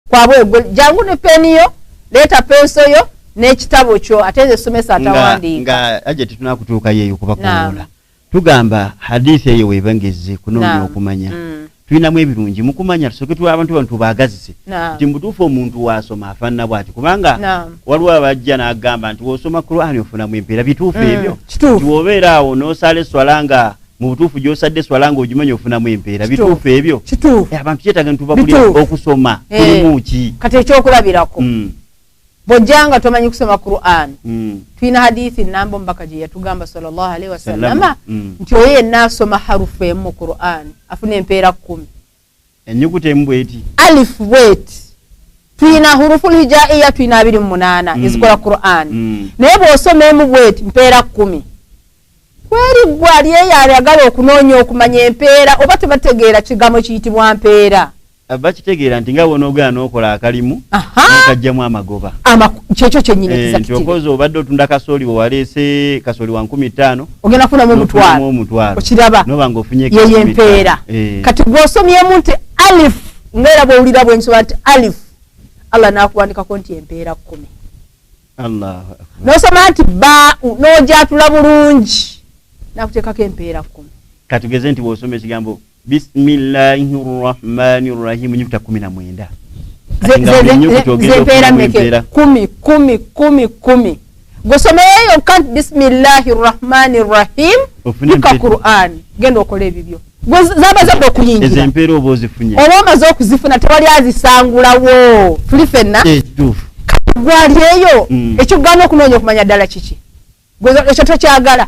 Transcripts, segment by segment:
Kwabwe jangu ne peniyo, leeta penso yo n'ekitabo kyo, ate nze somesa atawandiika. Nga aje tetunakutuuka yeeyo kubakowola, tugamba hadithi eyo webangezze kunoonya okumanya. Tulinamu ebirungi mukumanya, tusooke tuwa abantu bantu baagazise nti mubutuufu omuntu wasoma afaanana bw'ati, kubanga waliwo abajja n'agamba nti w'osoma Qur'ani ofunamu empeera. Bituufu ebyo? Nti w'obeera awo n'osaala esswala nga mu butuufu gy'osadde esswala ng'ogimanyi ofunamu empeera. Bituufu ebyo? Abantu kyetaaga nti tubabulira okusoma kulimu ki. Kati ekyokulabirako, bw'ojjanga tomanyi kusoma Qur'an, tulina hadithi namba omubaka gye yatugamba sallallahu alaihi wasallama nti oyo yenna asoma harufu emu mu Qur'an afuna empeera 10. Ennyukuta emu bweti, alifu bweti. Tulina hurufu lhijaiya, tulina 28 ezikola Qur'an, naye bw'osoma emu bweti mpeera 10. Kweri gwe ali eyo ayagala okunoonya okumanya empeera, oba tebategeera kigambo kiyitibwa mpeera? Bakitegeera nti nga bw'onoogenda n'okola akalimu n'okajjamu amagoba. Kyekyo kyennyini. Nti okoze obadde otunda kasooli, wewaleese kasooli wa 5000, ogenda kufunamu omutwalo. Omutwalo. Okiraba? Noba ng'ofunye yeyo empeera. Kati bw'osomyemu nti alif, ngaera bw'owulira bwensoma nti alif, Allah n'akuwandikako nti empeera 10. Allahu akbar. N'osoma nti baau, n'ojatula bulungi, n'akuteekako empeera 10. Katugeze nti bw'osoma ekigambo bisimillahi rrahmani rrahim nyukuta 19, zempeera meke? 10, 10, 10, 10. Gwesomeyo yokka nti bisimillahi rrahmani rrahim, pika Qur'an, genda okola ebibyo. Zaba zadde okuyingira. Empeera oba ozifunye. Oba omaze okuzifuna, tewali azisangulawo. Tuli fenna? Gwali eyo ekyokugaana okunoonya okumanya ddala kiki, ekyo tokyagala.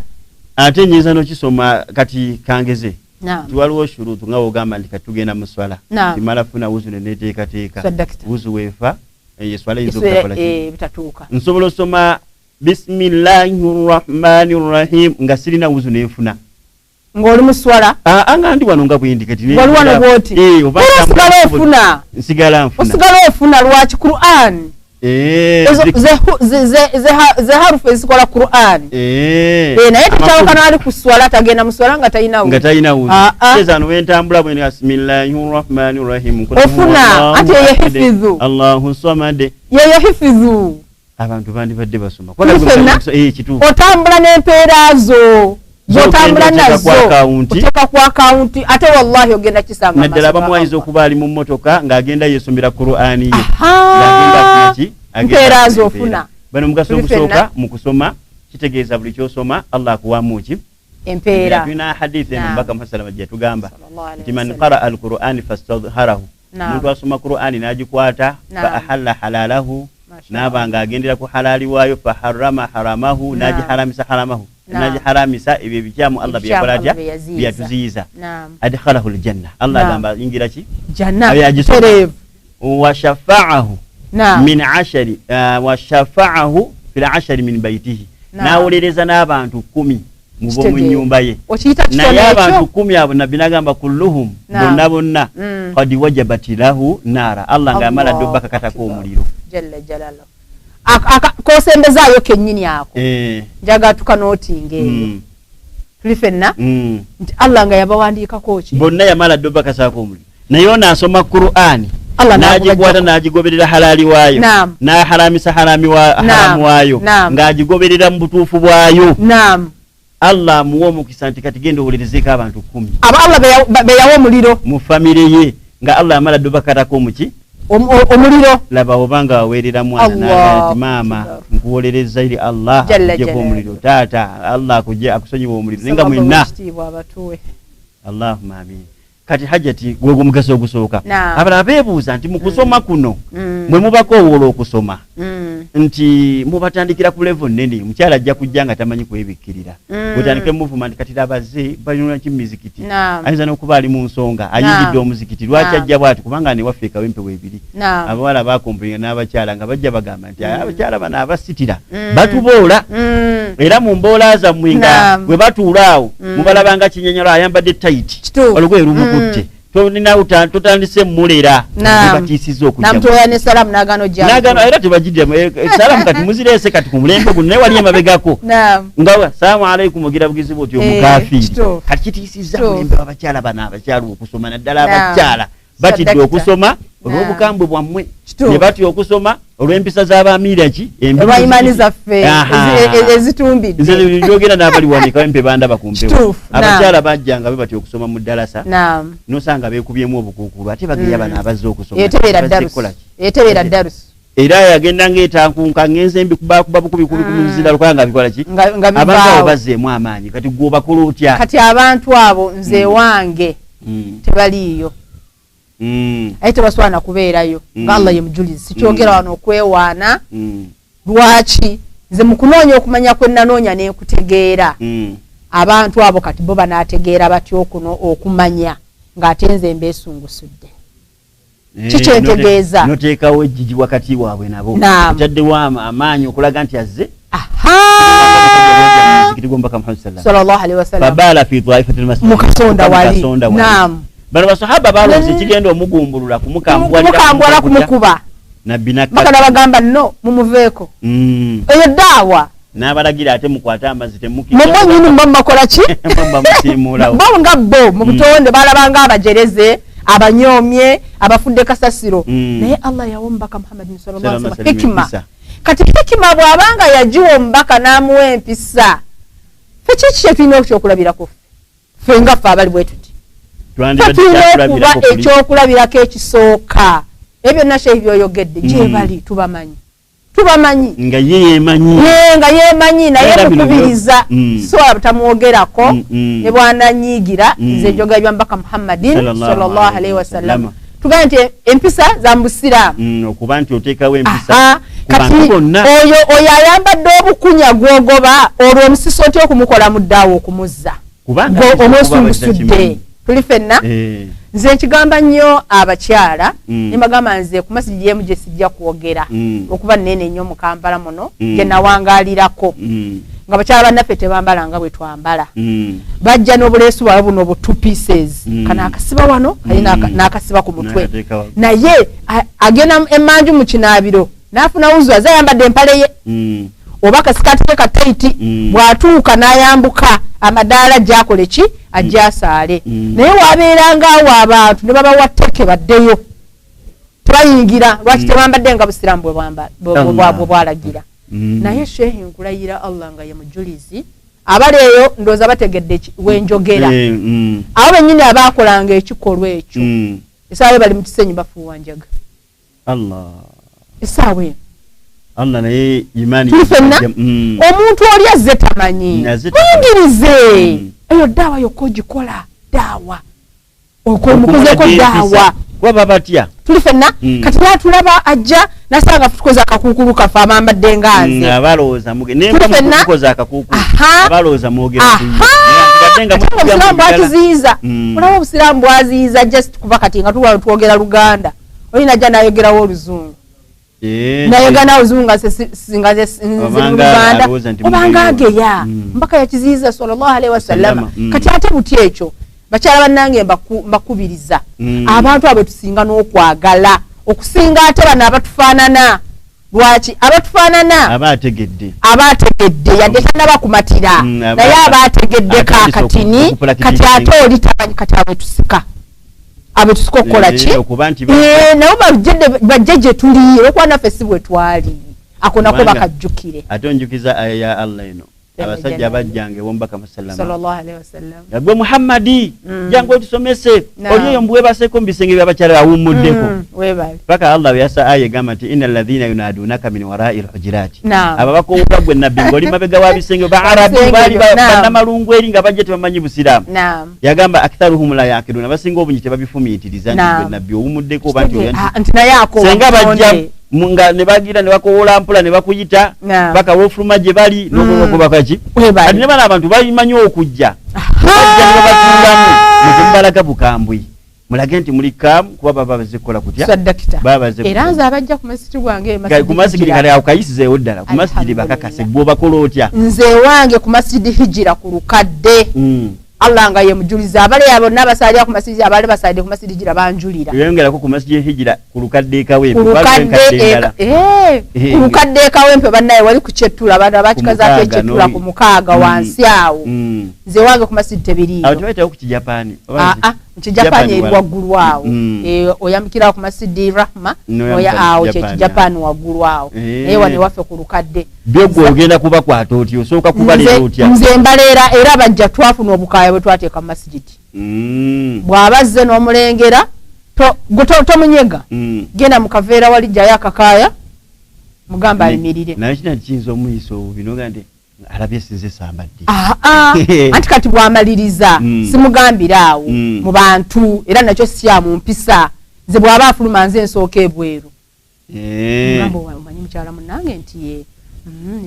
Ate nyinza nokisoma. Kati kangeze nti waliwo shurutu nga wogamba nti kati tugenda mu swala, timala funa wuzu neneteekateeka, wuzu weefa eswala eyinza obutakola ki? Bitatuuka. Nsobola osoma bisimillahi rrahmani rrahim nga sirina wuzu nenfuna? Ng'oli mu swala? Aa, nga ndi wano nga bwendi kati. Wali wano bwoti, oba era osigala ofuna. Nsigala nfuna? Osigala ofuna. Lwaki? Quran. Ezo ze harufu ezikola Quran. Naye tukyawukana ali ku swala, tagenda mu swala nga talina nga talina wuzu. Ah, ah. Kitegeeza wentambula bwe bisimillahi rrahmani rrahim. Ofuna, anti yeyo hifidhu. Allahu samad. Yeyo hifidhu. Abantu bandibadde basoma. Tuli ffenna? Kituufu. Otambula n'empeera zo zotambula Oteeka ku nazo. akawunti. Oteeka ku akawunti, ate wallahi ogenda kisanga naddala amaaso abamu ga ayinza Allah. Okuba ali mu mmotoka ng'agenda yeesomera Qur'ani ye, Aha. ng'agenda afuna ki? Agenda Mpeera afuna zo empeera. ofuna. Bano omugaso Tuli ogusooka ffenna? mu kusoma, kitegeeza buli kyosoma Allah akuwamu ki? Empeera. Tulina hadithi eno, Mubaka Muhammad salama gye yatugamba Sallallahu alaihi nti man wasallam. qaraa alqur'ani fastadhharahu, omuntu asoma Qur'ani n'agikwata, fa ahalla halalahu, Masha n'aba ng'agendera ku halaali waayo, fa harrama haramahu, n'agiharamisa haramahu, n'agiharamisa ebyo ebikyamu Allah Ebikyamu byeyakola atya? Allah bye yaziyiza. Byeyatuziyiza, adkhalahu ljanna, Allah agamba ayingira ki? Janna. Abe agisoma. Tereevu. Washafaahu min ashari, washafaahu fil ashari min baitihi, n'awolereza n'abantu 10 mu bo mu Kitegeera. nnyumba ye. Okiyita Naye kitone abantu ekyo? 10 abo, nabbi n'agamba kulluhum, bonna bonna, qad wajabat lahu naara, Allah ng'amala dde Allahu obbakakatako Akbar. omuliro. Jalla jalaluhu. Kosembezaayo kennyini ako, njagala tukanootinga eyo. Tuli ffenna? Nti Allah nga yabawandiikako ki? Bonna yamala dde obbakasaako omuliro, naye ono asoma Qur'ani Allah n'agikwata n'akubaggako. N'agigoberera halaali waayo, n'aharamisa haramu waayo, ng'agigoberera mu butuufu bwayo, Allah amuwa omukisa nti kati genda owolerezeeko abantu 10. Abo Allah beyawa omuliro. Mu famire ye, nga Allah amala dde obakatako omuki? Omuliro. Laba obanga waweerera mwana Allah n'agamba nti maama, Akbar. nkuwolereza eri Allah Jalla akuggyeko jalaluhu. omuliro, taata, Allah akujje akusonyiwa omuliro, naye nga Saba mwenna ekitiibwa abatuwe. Allahumma amin. Kati hajati, gwe omugaso ogusooka. Abalala beebuuza nti mu kusoma kuno, mwe mubakoowoola okusoma, nti mubatandikira ku level nene, omukyala ajja kujja nga tamanyi kwebikkirira, otandike muvuma nti kati labaze balina ki mumizikiti, ayinza n'okuba ali mu nsonga, ayingidde omuzikiti, lwaki ajja bwati? Kubanga newaffe ekawempe weebiri, abawala bakompulinga n'abakyala nga bajja bagamba nti abakyala bano abasitira batuboola, era mu mboola zammwe nga bwe batuula awo, mubalabanga kinyenyalo ayambadde tayiti, olugoye lumukutte, totandise mulera, batiisiza okujja. Namutoya ne salamu n'agaana ojja. Nagano era tebagiddamu salamu. Kati muzireese kati ku mulembe guno, naye wali emabegako nga salaamu aleikum ogira bugizi bwoti omukafiiri. Kati kitiisizza mulembe w'abakyala bano, abakyala okusoma, naddala abakyala Batidde okusoma olw'obukambwe bwammwe, ne batya okusoma olw'empisa z'abamiira ki olw'imani zaffe ezitumbidde. Nze njogera n'abali wanika empe bandaba ku mpewo. Abakyala bajjanga be batya okusoma mu ddalasa, nosanga beekubyemu obukuukulu, ate bageya bano abazze okusoma. Etebeera ddalusu. Era yagenda ng'etankunka ngenze mbikubakuba bukubi kubi ku muzira lukanga bikola ki? Abantu abo bazzeemu amaanyi. Kati gwe obakola otya? Kati abantu abo nze wange tebaliiyo. Aye tebasobola kubeerayo nga Allah ye mujulizi. Sikyogera wano okwewaana. Lwaki nze mu kunoonya okumanya kwe nanoonya ne nkutegeera, abantu abo kati bo banaategeera batya okuno okumanya ng'ate nze mbeesungusudde? Kikyentegeeza noteekawo ejjiji wakati waabwe nabo, otaddewo amaanyi okulaga nti azze. Babaala fi taifatil masjid, mukasonda wali. Naam, bano basahaba balowooza ekigenda omugumbulula kumukambuwala kumukuba nabbi nakka nabagamba no mumuveeko. Eyo daawa n'abalagira ate mukwate amazzi temukira mwe mwennyini mba mubakola ki? Bo nga bo mu butonde balabanga abajereze, abanyoomye, abafudde kasasiro. Naye Allah yawa omubaka Muhammadin sallallahu alaihi wasallam hikima. Kati hikima bw'abanga yagiwa omubaka n'amuwa empisa, ffe kiki kye tulina ekyokulabirako? Ffe nga ffe abali bwe tuti tulina okuba ekyokulabirako ekisooka. Ebyo byonna Sheikh byoyogedde gye bali tubamanyi, tubamanyi nga ye yeemanyi, nga yeemanyi, naye mukubiriza sobola butamwogerako ne bwananyiigira. Nze njogera bya mubaka Muhammadin sallallahu alaihi wasallam. Tugambe nti empisa za mu busiraamu, okuba nti oteekawo empisa. Kati oyo oyo ayambadde obukunya gwogoba, olwo omusisi otya okumukola mu ddaawa okumuzza omwesungusudde? Tuli ffenna. Nze nkigamba nnyo abakyala, ne mbagamba nze ku masigi emu gye sijja kwogera okuba nene nnyo mu Kampala muno gye nawangaalirako, nga bakyala bannaffe tebambala nga bwe twambala. Bajja n'obuleesu bwabwe buno bu two pieces, kano akasiba wano, kali n'akasiba ku mutwe, naye agenda emanju mu kinaabiro n'afuna wuzu, aze ayambadde empale ye oba kasikati ke kataiti. Bw'atuuka n'ayambuka amadaala gyakole ki, ajja asaale. Naye wabeerangaawo abantu ne babawa tteke baddeyo, tebayingira. Lwaki? Tebambadde nga busiraamu bwe bwalagira. Naye shehi, nkulayira Allah nga ye mujulizi, abali eyo ndowooza bategedde wenjogera. Abo bennyini abaakolanga ekikolwa ekyo, essaawa bali mu kisenyi bafuuwa njaga. Essaawa eno. Allah, naye imani tuli ffenna. Omuntu oli azze tamanyi, muyigirize. Eyo daawa yokka ogikola, daawa omukozeko daawa. Kuba batya? Tuli ffenna. Kati natulaba ajja nasanga tukoze akakuukulu kaffe abambadde nga nze. Abalowooza Tuli ffenna. Mukoze akakuukulu, abalowooza mwogera. Obusiraamu bwakiziyiza. Olaba obusiraamu bwaziyiza just kuba kati nga tuwa twogera Luganda, olina ajja nayogerawo oluzungu, nayogera oluzungu nga Luganda obanga ageya. Mbaka yakiziyiza sallallahu alaihi wasallama. Kati ate buti ekyo, bakyala bannange, mbakubiriza, abantu abo tusinga n'okwagala okusinga ate bano abatufaanana. Lwaki abatufaanana? Aba ategedde. Aba ategedde, yadde tannaba kumatira, naye aba ategedde kakatini. Kati ate oli tamanyi. Kati abetusika, abetusika okukola ki? Nabo bajje gye tuli, olwokuba naffe si bwe twali. Ako nako bakajjukire. Ate onjukiza aya ya Allah eno, abasajja bajjanga ewomubaka sallallahu alaihi wasallam. Gwe Muhammadi, jangu otusomese. Oli eyo mbwebaseko mu bisenge by'abakyala awummuddeko. Paka Allah bwe yassa aya egamba nti inna alladhina yunadunaka min warai lhujurati, abo bakowoola gwe nabbi ng'oli mabega wa bisenge, ba Arabu baali bannamalungu eri nga bajja tebamanyi busiraamu. Yagamba aktharuhum la yaqiluna, basinga obungi tebabifumiitiriza nti gwe nabbi owumuddeko oba nti naye senga bajja nga ne bagira ne bakowoola mpola ne bakuyita paka wofuluma gye bali n'okubakaki. Kati ne bano abantu bayimanyi okujja, bajja ne babatuulamu, mutemubalaga bukambwe, mulage nti muli kaamu, kuba baba bazikola kutya? Era nze abajja ku masigi gwange ku masigiri, kale awo kayisizeewo ddala ku masigiri, bakakase gwe obakola otya? Nze wange ku Masjidi Hijira ku lukadde. Allah nga ye mujuliza abale bonna abasalira ku masijidi, abale basalidde ku masijidi Hijira banjulira. Yongerako ku masijidi Hijira ku lukadde Kawempe, ku lukadde Kawempe bannaye wali ku Kyettula, abantu abakikazaako Ekyettula ku mukaaga wansi awo. Nze wange ku masijidi tebiriiyo. Awo tebayitawo ku Kijapani? Kijapani eri waggulu awo. Oyambukira ku masijidi Rahma, oya awo kye Kijapani waggulu awo. Naye wano waffe ku lukadde. Byogwo ogenda kubakwata otya? Osooka kubaleera otya? Nze mbaleera era bajja twafuna obukaaya bwe twateeka mu masijidi. Bw'abazze n'omulengera tomunyega. Genda mu kaveera wali jjayo akakaaya mugamba ayimirire. Naye kino kiyinza omuyisa obubi n'ogamba nti alabye sinze sambadde. Anti kati bw'amaliriza simugambira awo mu bantu, era nakyo si mu mpisa. Nze bw'aba afuluma nze nsooka ebweru. Mugamba omanyi mukyala munnange nti ye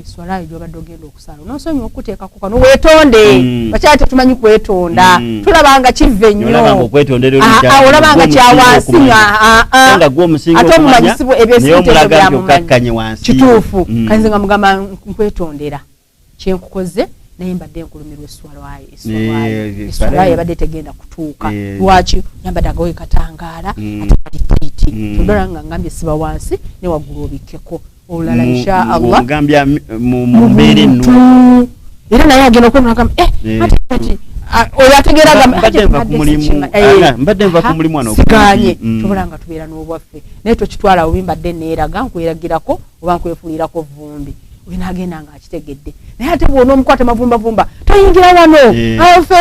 eswala gy'obadde ogenda okusala onoosonyiwa okuteekako kano weetonde. Bakyala tetumanyi kwetonda, tulaba nga kiva ennyo, olaba nga kya wansi, ate omumanyisibwa ebyo byamumanyi kituufu. Kanze nga mugamba nkwetondera kyenkukoze, naye mbadde nkulumirwa eswala ebadde tegenda kutuuka. Lwaki? Yambadde agawe katangaala ate kali tiiti, todola nga ngambye siba wansi ne waggulu obikkeko olulala insha Allah omugambya mu mbeera ennungi. Era naye agenda okwemulagamba ati oyo ategeera agamba mbadde nva ku mulimu wano siganye, tubula nga tubeera n'obwaffe, naye tokitwala bubi, mbadde neeraga nkweragirako oba nkwefuulirako vvumbi. Oyo n'agenda ng'akitegedde. Naye ate bw'onoomukwata mavumbavumba toyingira wano, ffe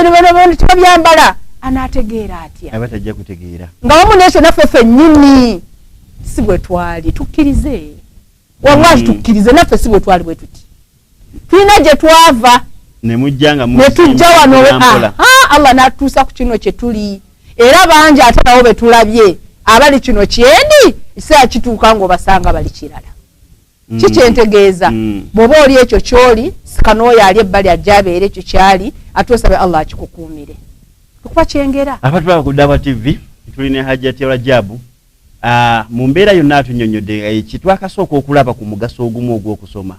tebabyambala, anaategeera atya? Aba tajja kutegeera. Nga wamu n'ekyo naffe ffennyini si bwe twali, tukkirize. Wallahi tukkirize naffe si bwe twali bwe tuti. Tulina gye twava ne tujja wano, Allah n'atuusa ku kino kye tuli. Era bangi ate nabo be tulabye abali kino kyendi, ekiseera kituuka ng'obasanga bali kirala. Kikyentegeeza bw'oba oli ekyo ky'oli, sikanooyo ali ebbali ajja abeere ekyo kyali, ate osabe Allah akikukuumire. Okuba kyengera. Abantu baba ku Dawa TV, tulina Hajjati Rajabu. Mu mbeera yonna atunyonnyodde kitwakasooka okulaba ku mugaso ogumu ogw'okusoma,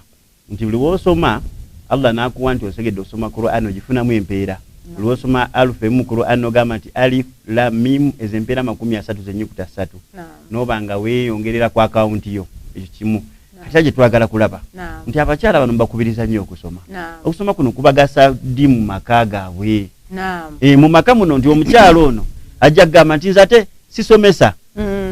nti buli w'osoma Allah n'akuwa nti osegedde osoma Qur'an ogifunamu empeera. Buli w'osoma alufu emu Qur'an n'ogamba nti alif lam mim, ezo empeera 30 z'ennyukuta 3, n'oba nga weeyongerera ku akawunti yo. Ekyo kimu. Kati kye twagala kulaba nti abakyala bano mbakubiriza nnyo okusoma. Okusoma kuno kubagasa ddi mu maka gaabwe? Mu maka muno nti omukyala ono ajja kugamba nti nze ate sisomesa,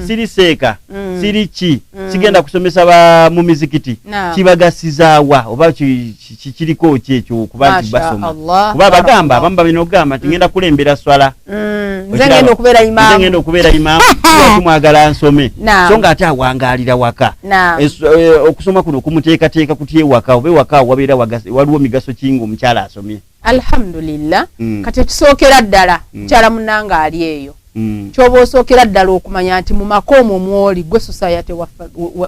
siri seeka, siri ki, sigenda kusomesa mu mizikiti. Kibagasizaawa oba kiriko ki ekyo okuba nti basoma? Kuba bagamba abamu balina okugamba nti ngenda kulembera swala, nze ngenda okubeera imaamu, lwaki mwagala nsome? So nga ate awangaalira waka. Okusoma kuno kumuteekateeka kutya ewaka, oba ewaka wabeera waliwo migaso ki ng'omukyala asomye? Alhamdulillah. Kati ekisookera ddala mukyala munnange ali eyo, kyoba osookera ddala okumanya nti mu maka omwo mwoli gwe society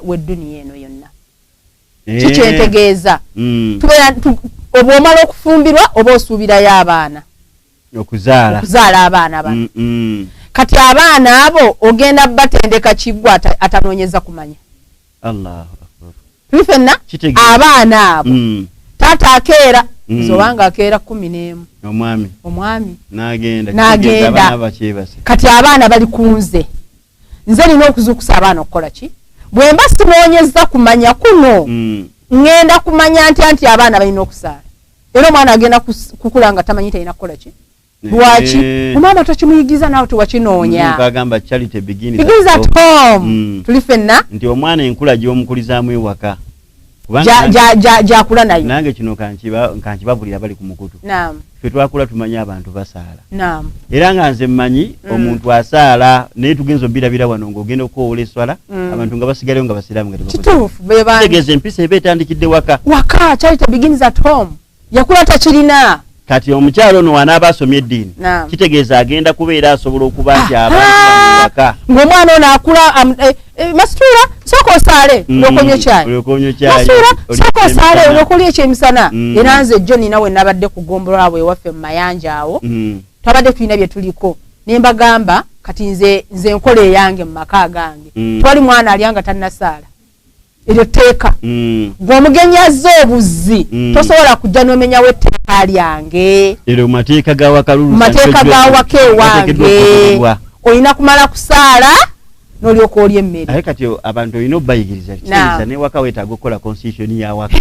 w'edduniya eno yonna. Kikyentegeeza oba omala okufumbirwa oba osuubirayo abaana, okuzaala abaana bano. Kati abaana abo ogenda batendeka kiggwa atanoonyeza kumanya. Tuli ffenna abaana abo taata akeera, nze obanga akeera 11, omwami n'agenda. Kati abaana bali ku nze, nze nina okuzuukusa abaana okukola ki? Bwe mba sinoonyeza kumanya kuno, ŋŋenda kumanya nti abaana balina okusaala. Era omwana agenda kukula nga tamanyi talina kukola ki? Lwaki? Omwana tokimuyigiza naawe tewakinoonya. Bagamba charity begins at home. Tuli ffenna nti omwana enkula gy'omukulizaamu ewaka gyakula nayo. Nange kino kankibabulira bali ku mukutu. Ffe twakula tumanyi abantu basaala. Era nga nze mmanyi omuntu asaala, naye tugenza obirabira wano ng'ogenda okukowoola eswala, abantu nga basigaleyo nga basiraamu nga kituufu. Kitegeeza empisa eba etandikidde waka. Waka, charity begins at home. Yakula takirina. Kati omukyalo ono wanaaba asomye eddiini, kitegeeza agenda kubeera asobola okuba nti abantu waka. Ng'omwana ono akula Masituula sooka osaale olwokonywa ekyayi, Masituula sooka osaale olwokulya ekyemisana. Era nze jjo nina we nabadde ku ggombolola bwe ewaffe mu Mayanja awo, twabadde tulina bye tuliko, ne mbagamba kati nze nkola eyange mu maka gange. Twali mwana alya nga tannasaala. Eryo tteeka. Gwe omugenyi azze obuzzi, tosobola kujja n'omenyawo etteeka lyange. Eryo mu mateeka ga waka Mu mateeka ga waka ewange. Olina kumala kusaala n'olyoka olya emmere. Aye kati abantu olina obayigiriza kitegeeza ne waka weetaaga okukola constitution ya waka.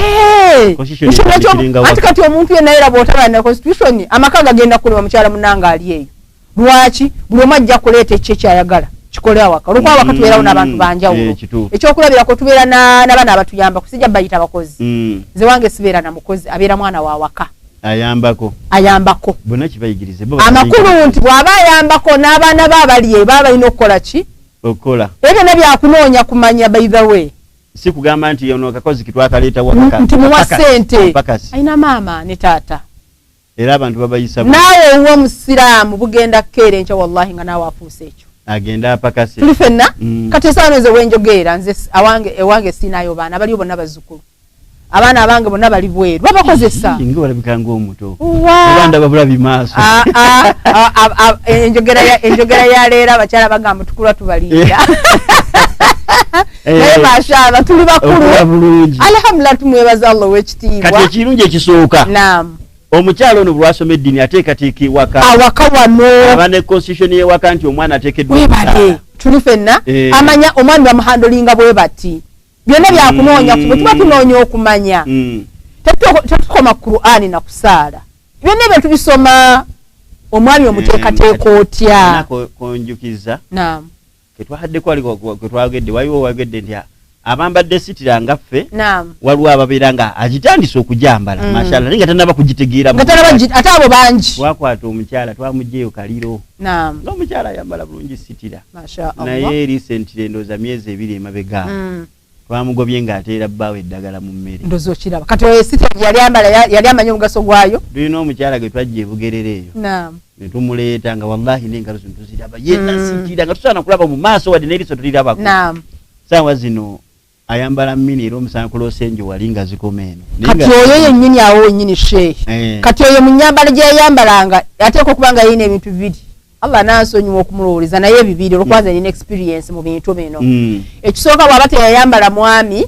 Anti kati omuntu yenna era bw'otaba na constitution, amaka gagenda kulema mukyala munnange ali eyo. Lwaki? Buli omu ajja kuleeta ekyo ky'ayagala kikole awaka. Olwokuba awaka tubeerawo n'abantu banjawulo. Ekyokulabirako tubeera n'abaana abatuyamba, sijja bayita bakozi. Nze wange sibeera na mukozi, abeera mwana wa waka. Ayambako. Ayambako. Bonna kibayigirize. Amakulu nti bw'aba ayambako n'abaana be abali eyo baba balina okukola ki? Okukola. Ebyo byonna byakunoonya kumanya, by the way. Si kugamba nti ono akakozi kitwakaleeta waka. Nti muwa ssente. Alina maama ne taata. Era abantu babayisa. Naawe owuwo omusiraamu bugenda kukeera enkya wallahi nga naawe afuuse ekyo. Agenda apakase. Tuli ffenna? Kati essaawa nze wenjogeera nze ewange siinayo baana, abaliyo bonna bazzukulu. Abaana abange bonna bali bweru babakozesa. Nga olabika ng'omuto. Oba ndaba bulabi maaso. Enjogera ya leero abakyala bagamba tukula tubalinda. Naye mashallah tuli bakulu. Alhamdulillah tumwebaza Allah ow'ekitiibwa. Kati ekirungi ekisooka. Naam. Omukyala ono bw'asoma eddiini ateekateeka ewaka. Awaka wano. Aba ne constitution y'ewaka nti omwana ateekeddwa. Webale. Tuli ffenna. Amanya omwami bamuhandolinga bwe bati. Byonna byakunoonya bwe tuba tunoonya okumanya. Tetukoma ku Qur'ani na kusaala. Byonna ebyo tubisoma omwami omuteekateeka otya. Konjukiza. Naam. Ketwahaddeko waliko ketwagedde waliwo wagedde nti abambadde sitira nga ffe. Naam. Waliwo ababeera nga agitandise okujambala. Mashallah naye nga tannaba kugitegeera. Nga tannaba ate abo bangi. Twakwata omukyala twamuggyeyo kaliro. Naam. Ng'omukyala ayambala bulungi sitira. Mashallah. Naye recently ndowooza myezi 2 emabega. Twamugobye ng'ateera bbaawe eddagala mu mmere. Ndowooza okiraba. Kati oyo sitira yali ambala yali amanyi omugaso gwayo. Tulina omukyala gwe twajja e Bugerere eyo. Naam. Ne tumuleeta nga wallahi n'engalo zino tuziraba. Yenna sitira nga tusaana kulaba mu maaso wadde n'eriiso tulirabako. Naam. Ssaawa zino ayambala mini era omusango losenjo wali nga zikoma eno. Kati oyo yennyini awo wennyini sheikh. Kati oyo mu nnyambala gye yayambalanga ateekwa okuba nga yalina ebintu bibiri. Allah n'ansonyiwa okumulowooza naye bibiri olw'okuba nze nina experience mu bintu bino. Ekisooka bw'aba teyayambala mwami,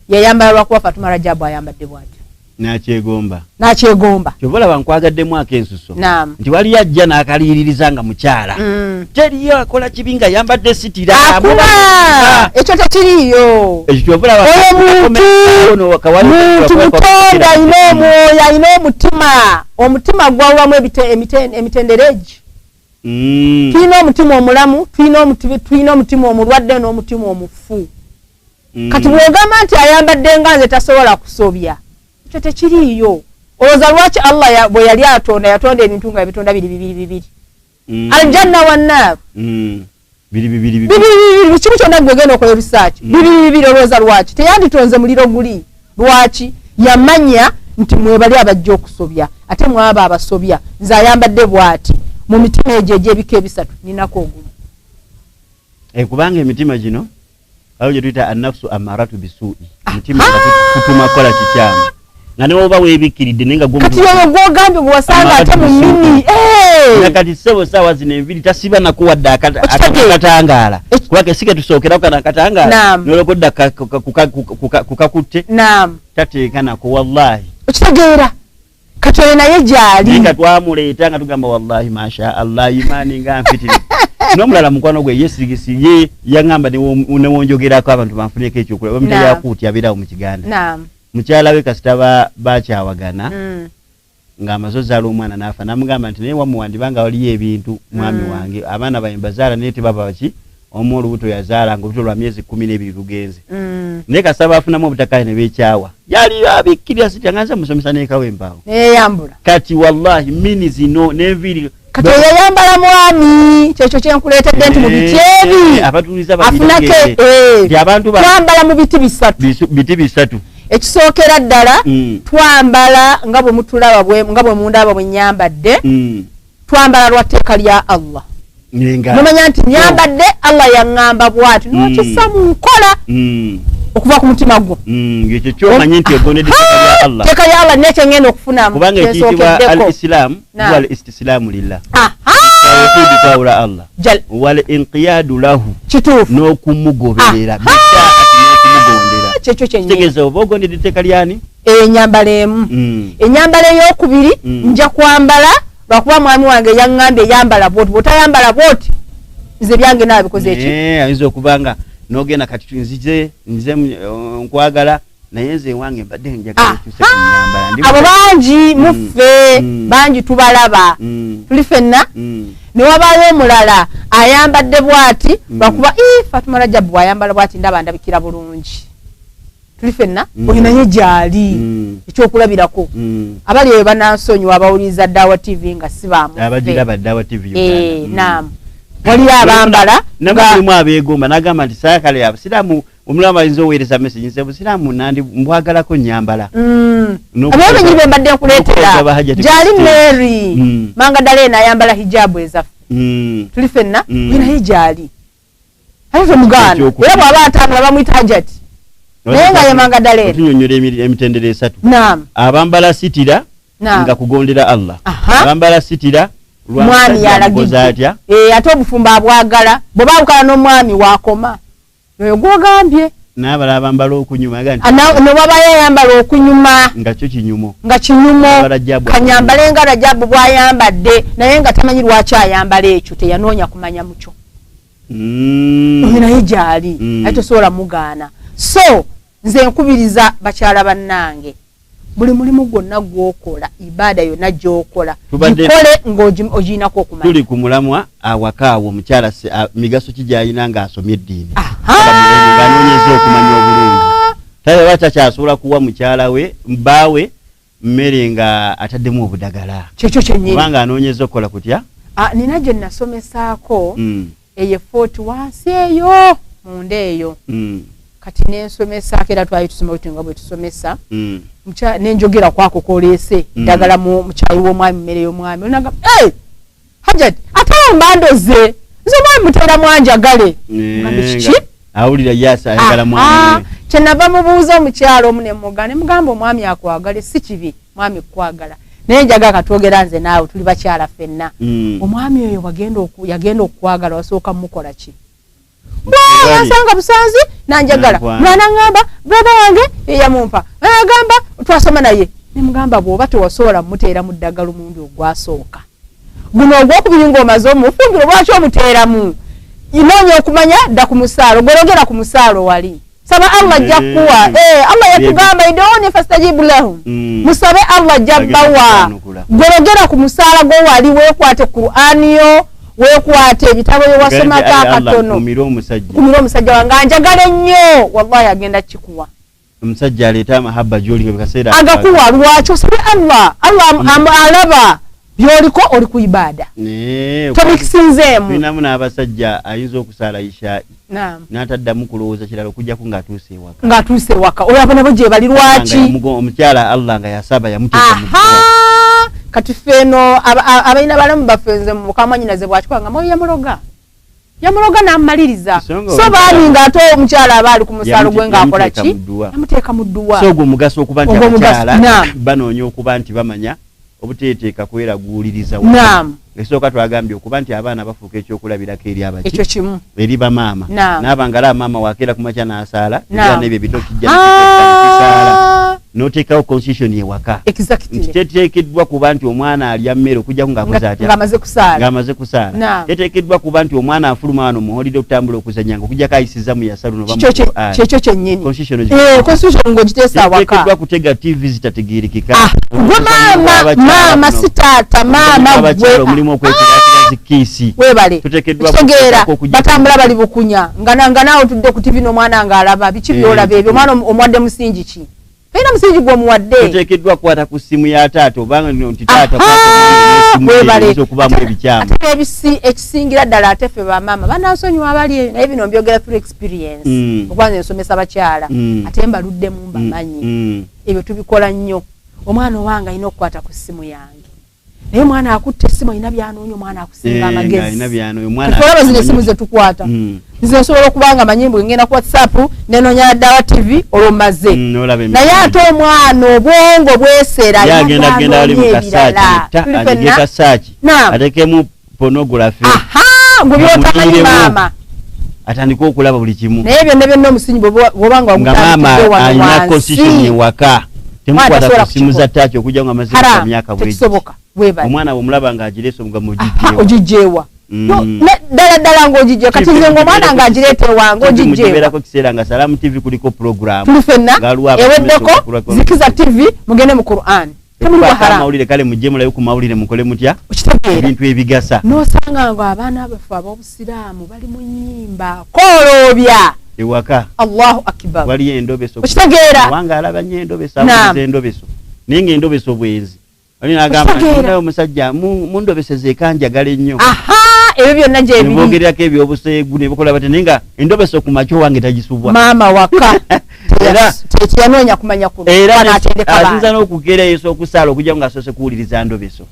yayambala lwakuba Fatuma Rajabu ayambadde bw'atyo. N'akyegomba. N'akyegomba. Ky'ova olaba nkwagaddemu ak'ensuso. Naam. Nti waliyo ajja n'akaliiririza nga mukyala. Teriyo akola kibi nga yambadde sitira. Akuba! Ekyo tekiriiyo. Ekyo ky'ova olaba Oyo muntu mutonde alina omwoyo, alina omutima. Omutima gwawulamu emitendera egi. Tulina omutima omulamu, tulina omutima omulwadde n'omutima omufu. Kati bw'ogamba nti ayambadde nga nze tasobola kusobya, ekyo tekiriiyo. Olowooza lwaki Allah bwe yali atonda yatonda ebintu nga yabitonda biri bibiri bibiri. Aljanna wannar. Biri bibiri bibiri. Bibiri bibiri, kimu kyonna gwe genda okola research. Bibiri bibiri olowooza lwaki? Teyanditonze muliro guli. Lwaki? Yamanya nti mwebali abajja okusobya, ate mwaba abasobya. Nze ayambadde bw'ati. Mu mitima egyo egy'ebika ebisatu ninako ogumu. Kubanga emitima gino awo gye tuyita annafsu amaratu bisuui. Emitima nga kutuma kukola kikyamu. Nga ne bw'oba weebikkiridde naye nga gwo Kati oyo gw'ogambye bwe wasanga ate mu nnimi, Na kati ssebo ssaawa zino enviiri tasiba nako wadde Okitegeera? akatangaala. Kuba ke si ke tusookerako kano akatangaala. Naam. N'olyoka odda kukakutte. Naam. Tateeka nako wallahi. Okitegeera? Kati oyo naye gy'ali. Naye nga twamuleeta nga tugamba wallahi masha Allah imaani nga nfitire. N'omulala mukwano gwe ye sigisi ye yaŋŋamba ne wonjogerako abantu banfuneko ekyokulya. Bamuyita Naam. Yakuuti abeerawo mu Kiganda. Naam. Mukyala we kasita bakyawagana, ng'amaze ozaala omwana n'afa, n'amugamba nti naye wammwe wandibanga waliyo ebintu mwami wange, abaana baye mbazaala naye tebaba baki, omu olubuto yazaala ng'olubuto lwa myezi 12 lugenze. Naye kasita baafunamu obutakkaanya ne beekyawa. Yali abikkirira sitya nga nze musomesa n'ekawempaawo. Neeyambula. Kati wallahi mini zino n'enviiri. Kati oyo yayambala mwami, kyekyo kye nkuleetedde nti mu biti ebi. Abatuuliza babiri Afunako, ng'ebyo. Nti abantu ba- Twambala mu biti bisatu. Biti bisatu. Ekisookera ddala, twambala nga bwe mutulaba bwe, nga bwe mundaba bwe nnyambadde. Twambala lwa tteeka lya Allah. Nenga. Mumanya nti nnyambadde, Allah yaŋŋamba bw'ati. N'okissa mu nkola. Okuva ku mutima gwo. Ekyo ky'omanyi nti ogondedde etteeka lya Allah. Etteeka lya Allah n'ekyo ngenda okufunamu. Kubanga ekiyitibwa Kyensookeddeko. al-Islam, Naam. huwa al-istislaamu lillah. Tawhid kwawula Allah. Wal inqiyadu lahu. Kituufu. N'okumugoberera. N'okumugondera. Kyekyo kyennyini. Kitegeeza oba ogondedde etteeka lyani? Enyambala emu. Enyambala ey'okubiri nja kwambala lwakuba mwami wange yaŋŋambye yambala bw'oti, bw'otayambala bw'oti nze byange naabikoze ki? Ayinza okuba nga n'ogenda kati nzize nze nkwagala naye nze wange mbadde njagala okyuse ku nnyambala. Abo bangi muffe, bangi tubalaba. Tuli ffenna. Ne wabaayo omulala ayambadde bw'ati lwakuba Fatuma Rajab bw'ayambala bw'ati ndaba ndabikira bulungi. Tuli ffenna oyo naye gy'ali ekyokulabirako. Abali eyo banansonyiwa abawuliriza Dawa TV nga si bamuffe. Abagiraba Dawa TV Uganda. Naam. Waliyo abambala namulimu abeegomba n'agamba nti saakale abasiraamu omulaba ayinza oweereza message nze busiraamu nandi mbwagalako nnyambala. Abo bennyini be mbadde nkuleetera. Gyali Mary Manga Dalena ayambala hijabu ezaffe. Tuli ffenna oyo naye gyali. Ate omugaana era bw'aba atambula bamuyita Hajati. Naye nga ye Manga Dalena. Otunyonnyola emitendera esatu. Naam. Abambala sitira nga kugondera Allah. Abambala sitira mwami yalagidde. Ate obufumbo abwagala bwe baawukana n'omwami waakoma. Oyo gw'ogambye. N'abalala abambala okunyuma aga nti ne wabayo ayambala okunyuma nga kyo kinyumo. Nga kinyumo. Kanyambale nga Rajabu bw'ayambadde naye nga tamanyi lwaki ayambala ekyo teyanoonya kumanya mukyo. Oyo naye gy'ali ate tosobola mugaana. So nze nkubiriza bakyala bannange buli mulimu gwonna gw'okola ibaada yonna gy'okola gikole ng'ogirinako okumanya. Tuli ku mulamwa awaka awo omukyala migaso ki gy'alina ng'asomye eddiini. Ng'anoonyeza okumanya obulungi. Taba takyasobola kuwa mukyala we bbaawe mmere nga ataddemu obudagala. Kyekyo kyennyini. Kubanga anoonyeza okukola kutya? Nina gye nasomesaako eyo 40 wansi eyo munda eyo. Kati nensomesaako era twali tusoma bwe nga bwe tusomesa. Nenjogera kwako koleese ddagala mu mukyayi w'omwami mmere y'omwami. Onagamba hey! Hajat ate mbandoze nze omwami muteera mwanjagale. Ngambe kiki? Awulira yasa ayagala mwami. Kye nava mubuuza omukyalo omu ne mugamba ne mugamba omwami akwagale si kibi mwami kukwagala. Naye njagala katwogera nze naawe tuli bakyala ffenna. Omwami oyo yagenda okukwagala wasooka mukola ki? Yansanga busanzi nanjagala. Mwana ngamba brother wange yamumpa. Agamba twasoma naye. Ne mugamba bw'oba tewasobola muteera mu ddagala omundi ogwasooka. Guno ogwokubiri ng'omaze omufumbiro lwaki omuteeramu? Inoonya okumanya dda ku musaalo, gw'ologera ku musaalo wali. Saba Allah ajja kukuwa. Allah yatugamba idoni fastajibu lahum. Musabe Allah ajja bbawa. Gw'ologera ku musaala gwo wali weekwate Qur'ani yo. Weekwate ebitabo bye wasomako akatono. Kumira omusajja wange anjagala ennyo. Wallahi agenda kikuwa. Omusajja aleeta amahaba gy'oli nga bikaseera agakuwa lwaki osabye Allah. Allah alaba by'oliko oli ku ibaada. Tobikisinzeemu. Tulinamu n'abasajja ayinza okusaala isha n'ataddamu kulowooza kirala okuggyako ng'atuuse ewaka. Ng'atuuse ewaka. Oyo abo nabo gye bali lwaki? Omukyala Allah nga yasaba yamuteeka mu dduwa. Kati ffe eno abalina balamu baffe nze mukamwanyinaze bw'akikola nga mwoyo yamuloga. Yamuloga n'amumaliriza. So baani ng'ate omukyala aba ali ku musaalo gwe ng'akola ki? Yamuteeka mu dduwa. So ogwo omugaso okuba nti abakyala banoonya okuba nti bamanya obuteeteeka kweraguuliriza. Naam. Esooka twagambye okuba nti abaana bafuuka ekyokulabirako eri abaki. Ekyo kimu. Eri bamaama. N'aba nga maama wakeera ku makya n'asaala, era n'ebyo ebito kijja n'ekisaala. N'oteekawo constitution ewaka. Exactly. Nti teteekeddwa kuba nti omwana alya mmere okuggyako ng'akoze atya? Ng'amaze kusaala. Ng'amaze kusaala. Teteekeddwa kuba nti omwana afuluma wano mu holiday okutambula okuzannya ng'okuggyako ayisizza mu yasalu n'oba mu Qur'an. Kyekyo kyennyini. Constitution constitution ng'ogiteesa awaka. Teteekeddwa kutega TV zitategeerekeka. Gwe maama, maama si taata, maama gwe. Omulimu okwekeraakera zikiisi. Weebale. Tuteekeddwa kutegeera batambula bali bukunya nga naawe otudde ku TV n'omwana ng'alaba biki by'olaba ebyo omwana omuwadde musingi ki? Tolina musingi gw'omuwadde. Tuteekeddwa kukwata ku ssimu ya taata obanga nti taata kwata okubaamu ebikyamu. Ate ekisingira ddala ate ffe bamaama banansonyiwa abali eyo naye bino mbyogera through experience. Okuba nze nsomesa bakyala ate mbaluddemu mbamanyi. Ebyo tubikola nnyo. Omwana owange alina okukwata ku ssimu yange. Naye omwana akutte essimu alina by'anoonya, omwana akusinga amagezi. Olaba zino essimu ze tukwata. Nze nsobola okuba nga manyi mbu ngenda ku WhatsApp nenoonya Dawa TV olwo mmaze. Naye ate omwana obwongo bwesera agenda ali mu kasaaki ateekemu Pornography. Aha, ngubyotamanyi maama. Atandika okulaba buli kimu. Naye byonna byonna omusingi bw'obanga wagutandikidde wano wansi. Constitution ewaka. Temukwata ku simu za ttaaki okujja nga amaze emyaka bwegi. Tekisoboka. Webale. Omwana bw'omulaba ng'agireese omuga mugigyewa. Ogigyewa. Ddala ddala ng'ogigyewa. Kati nze ng'omwana ng'agireeta ewange ogigyewa. Mugibeerako kiseera nga Salaam TV kuliko program. Tuli ffenna eweddeko Zikiza TV mugende mu Qur'an. Amawulire kale mujje mulabe ku mawulire mukole mutya ebintu ebigasa. N'osanga nga abaana baffe ab'obusiraamu bali mu nnyimba kooloobya ewaka. Allahu akbar. Waliyo endobeso. Okitegeera. Wange alaba nnyo endobeso, awuliza endobeso. Naye ng'endobeso bwenzi. Oli n'agamba nti omusajja mundobeseze ekanjagala ennyo. Aha, ebyo byonna gye biri. Ne boogererako ebyobuseegu ne bukola bati naye nga endobeso ku makya owange tagisubwa. Maama waka. Era teyanoonya kumanya kuno. Era ayinza n'okukeera yesu okusaala okujja ng'asoose kuwuliriza ndobeso.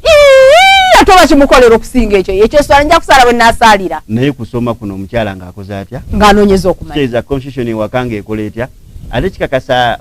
Ate oba kimukolera okusinga ekyo. Ekyo eswala nja kusaala bwe nnaasaalira. Naye kusoma kuno omukyala ng'akoze atya? Ng'anoonyeza okumanya. Kitegeeza constitution ewaka ng'ekola etya? Ate kikakasa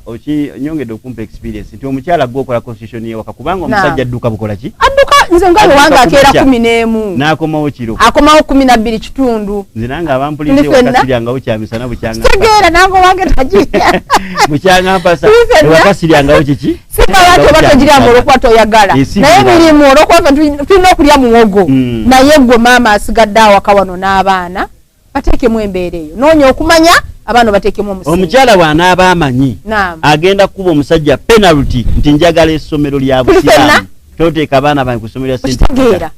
nyongedde okumpa experience nti omukyala gwe okola constitution ewaka kubanga omusajja adduka bukola ki? Adduka nze nga wange akeera 11. N'akomawo kiro. Akomawo 12:15. Nze nange abampuliza ewaka siryangawo kyamisana bukyanga. Kitegeera nange owange tagirya. Bukyanga mpasa ewaka siryangawo kiki? Sibala ate oba togiryamu olw'okuba toyagala. Naye mirimu olw'okuba tulina okulya muwogo. Naye gwe maama asigadde awaka wano n'abaana bateekemu embeera eyo. Noonya okumanya abaana bateekemu omusingi. Omukyala bw'anaaba amanyi agenda kukuba omusajja penalty nti njagala essomero lya busiraamu. Toteeka abaana bange ku ssomero lya St. Peter.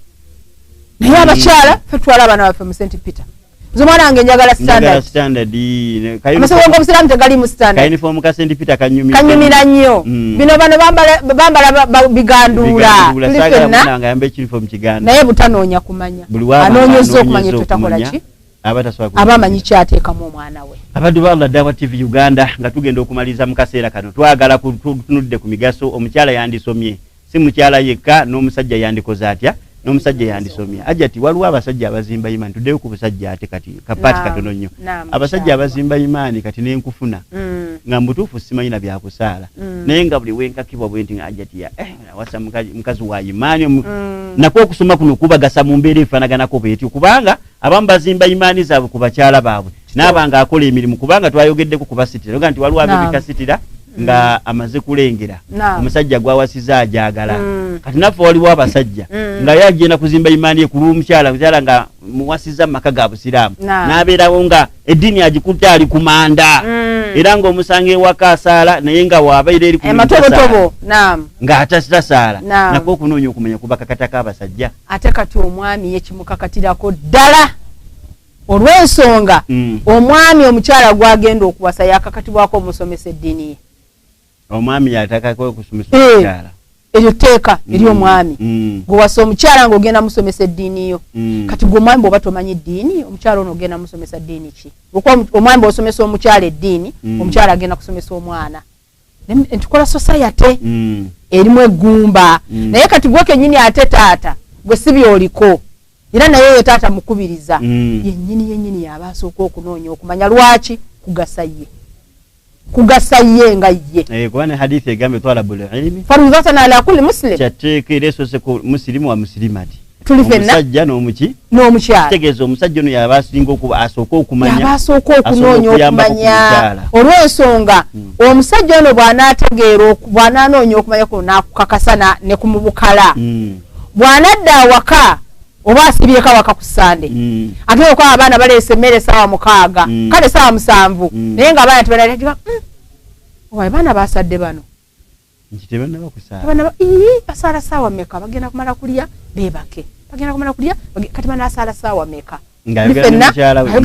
Naye abakyala ffe tutwala abaana baffe mu St. Peter. Nze omwana wange njagala standard. Standard. Amasomero g'obusiraamu tegaliimu standard. Ka uniform ka St. Peter kanyumira. Kanyumira nnyo. Bino bano bambala biganduula. Tuli ffenna. Naye butanoonya kumanya. Anoonyezza okumanya tutakola ki? Abamanyi kyateekamu omwana we. Abaddu ba Allah Dawa TV Uganda nga tugenda okumaliriza mu kaseera kano twagala kutunudde ku migaso omukyala yandisomye. Si mukyala yekka n'omusajja yandikoze atya? N'omusajja yandisomye. Ajja ti waliwo abasajja abazimba imaani tuddeyo ku busajja ate kati kapaati katono nnyo. Abasajja abazimba imaani kati n'enkufuna nga mbutuufu simanyi na byakusaala. Naye nga buli wenkakibwa bwe nti ajja ti awasa mukazi wa imaani nakwo okusoma kuno kubagasa mu mbeera efaanaganako bw'etyo kubanga abamu bazimba imaani zaabwe ku bakyala baabwe n'abanga akola emirimu kubanga twayogeddeko kubasitira oga nti waliwo abebikasitira nga amaze kulengera omusajja gwawasiza ajagala. Kati naffe waliwo abasajja nga ye agenda kuzimba imaani ye ku lw'omukyala mukyala nga muwasiza mu maka ga busiraamu n'abeerawo nga eddiini agikutte ali ku manda era ng'omusanga ewaka asaala naye nga waabeera eri ku matobotobo ng'atatasaala nakwo okunoonya okumanya kubakakatako abasajja. Ate kati omwami ye kimukakatirako ddala olw'ensonga omwami omukyala gw'agenda okuwasa yakakatibwako omusomesa eddiini ye. Omwami yatakako okusomesa omukyala. Eryo tteeka eri omwami. Gw'owasa omukyala ng'ogenda musomesa eddiini yo. Kati gwe omwami bw'oba tomanyi ddiini, omukyala ono ogenda musomesa ddiini ki? Olwokuba omwami bw'osomesa omukyala eddiini, omukyala agenda kusomesa omwana. Ntukola society erimu eggumba. Naye kati gwe kennyini ate taata gwe si by'oliko. Era naye oyo taata mukubiriza. Yennyini yennyini y'aba asooka okunoonya okumanya lwaki kugasa ye. Kugasa ye nga ye. Kuba ne hadithi egambye talabul ilmi faridatan ala kulli muslim. Kyatteeka era esoose ku musilimu wa musilimati. Tuli ffenna. Omusajja n'omuki? N'omukyala. Kitegeeza omusajja ono y'aba asinga asooka okumanya. Y'aba asooka okunoonya okumanya. Olw'ensonga omusajja ono bw'anaategeera bw'anaanoonya okumanya kuno n'akukakasa ne kumubukala. Bw'anadda awaka oba asibyeko awaka ku Ssande. Ate okuba abaana baleese emmere ssaawa 6 kale ssaawa 7 naye ng'abaana tebanalya owa abaana basadde bano. Nti tebannaba kusaala. Basaala ssaawa mmeka? Bagenda kumala kulya beebake. Bagenda kumala kulya kati banaasaala ssaawa mmeka? Ng'ayogera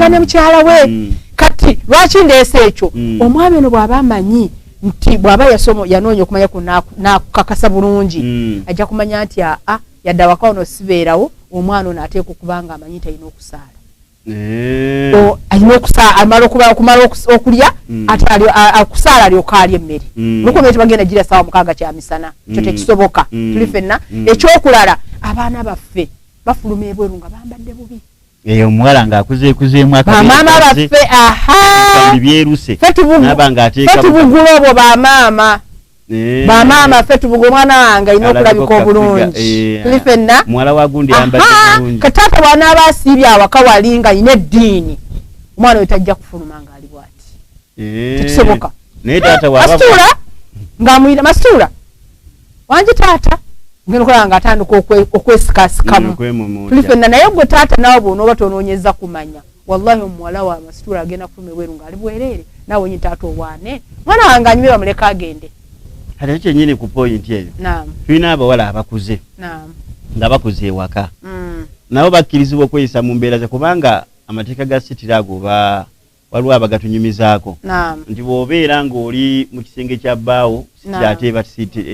ne mukyala we. Kati lwaki ndeese ekyo? Omwami ono bw'aba amanyi nti bw'aba yanoonya okumanya kuno n'akukakasa bulungi ajja kumanya nti aa yadde awaka ono sibeerawo omwana ono ateekwa okuba nga amanyi nti alina okusaala. Alina okusaala amala okumala okulya ate okusaala alyoka alya emmere. Olwokuba tebagenda gira ssaawa 6 kyamisana ekyo tekisoboka. Tuli ffenna. Ekyokulala abaana baffe bafuluma ebweru nga bambadde bubi. Omuwala ng'akuzeekuzeemu bamaama baffe aha byeruse n'aba ng'ateeka tubugula obwo bamaama. Bamaama ffe tubuga omwana wange alina okulabika obulungi. Tuli ffenna muwala wa gundi ayambadde bulungi. Kataata bw'anaaba asiibye awaka wali nga alina eddiini, omwana oyo tajja kufuluma ng'ali bw'ati. Tekisoboka. Naye taata waba Masituula ng'amuyita Masituula wangi taata, ngenda okulaba ng'atandika okwesikasikamu. Tuli ffenna. Naye gwe taata naawe bw'onooba tonoonyeza kumanya, wallahi omuwala wa Masituula agenda kufuluma ebweru ng'ali bwereere, naawe wennyini taata owaane mwana wange anyume bamuleke agende. Kati kyennyini ku point eyo, tulina abawala abakuze nga bakuze ewaka, nabo bakkirizibwa okweyisa mu mbeera ze, kubanga amateeka ga sitira ago waliwo abagatunyumizaako nti bw'obeera ng'oli mu kisenge kya bbaawo, sitira ate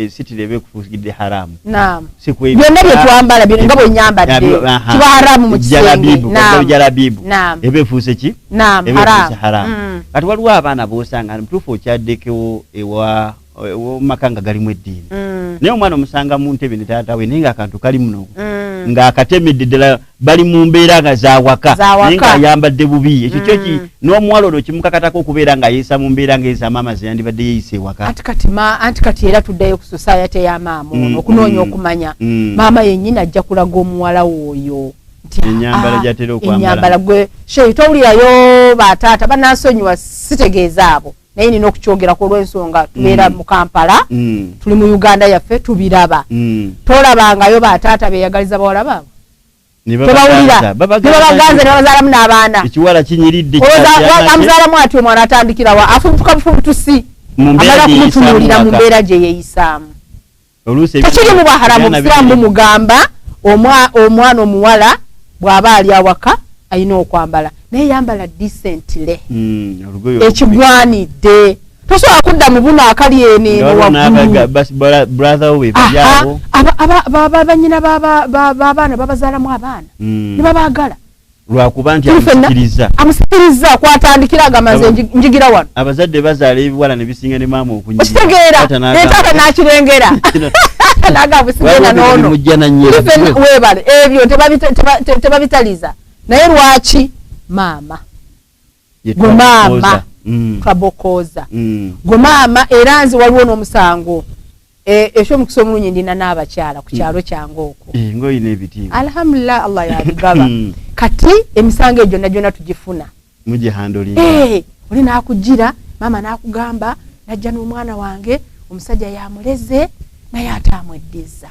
sitira eba ekufuukidde haramu. Byonna bye twambala nga bwe nnyambadde kiba haramu mu kisenge. Jalabibu eba efuuse ki? Eba efuuse haramu. Kati waliwo abaana b'osanga mutuufu okyaddekewo ewa maka nga galimu eddiini, naye omwana omusanga mu ntebe ne taata we, naye ng'akantu kali muno ng'akatemedde ddala, bali mu mbeera nga zawaka, naye ng'ayambadde bubi. Ekyo kyo n'omuwala ono kimukakatako okubeera ng'ayeesa mu mbeera ng'eza maama ze yandibadde yeeyisa ewaka. Anti kati era tuddayo ku society ya maama ono okunoonya okumanya. Maama yennyini ajja kulaga omuwala oyo ennyambala gy'atera okwambala. Ennyambala gwe sheyi towulirayo bataata banansonyiwa, sitegeeza abo, naye nina okukyogerako olw'ensonga tubeera mu Kampala, tuli mu Uganda yaffe, tubiraba. Tolabangayo bataata beeyagaliza bawala baabwe, tebawulira, nebabaganza nebabazaalamu n'abaana. Ekiwala kinyiridde, amuzaalamu ati omwana atandikirawa afubutuka bufubutusi, amala kumutunuulira mu mbeera gye yeeyisaamu. Tekiri mu bwaharamu. Obusiraamu bumugamba omwana omuwala bw'aba ali awaka alina okwambala, naye yambala decently ekigwanidde. Tosobola kudda mu buno akali eno eno waggulu. Banyina b'abaana babazaalamu abaana ne babaagala lwakuba nti amusikiriza, amusikiriza kwatandikira agamba nze njigira wano. Abazadde bazaala ebiwala ne bisinga ne maama okunyirira. Okitegeera, ne taata n'akirengera n'agamba sigenda n'ono. Weebale ebyo tebabitaliza. Naye lwaki maama gwe maama twabokooza gwe maama? Era nze waliwo n'omusango ekyomukisa omulungi ndina n'abakyala ku kyalo kyange okwo. Ng'olina ebitiibwa. Alhamdulillah, Allah yabigaba. Kati emisango egyo gyonna gyonna tugifuna, oli n'akugira maama n'akugamba najja n'omwana wange, omusajja yamuleze naye ate amweddiza.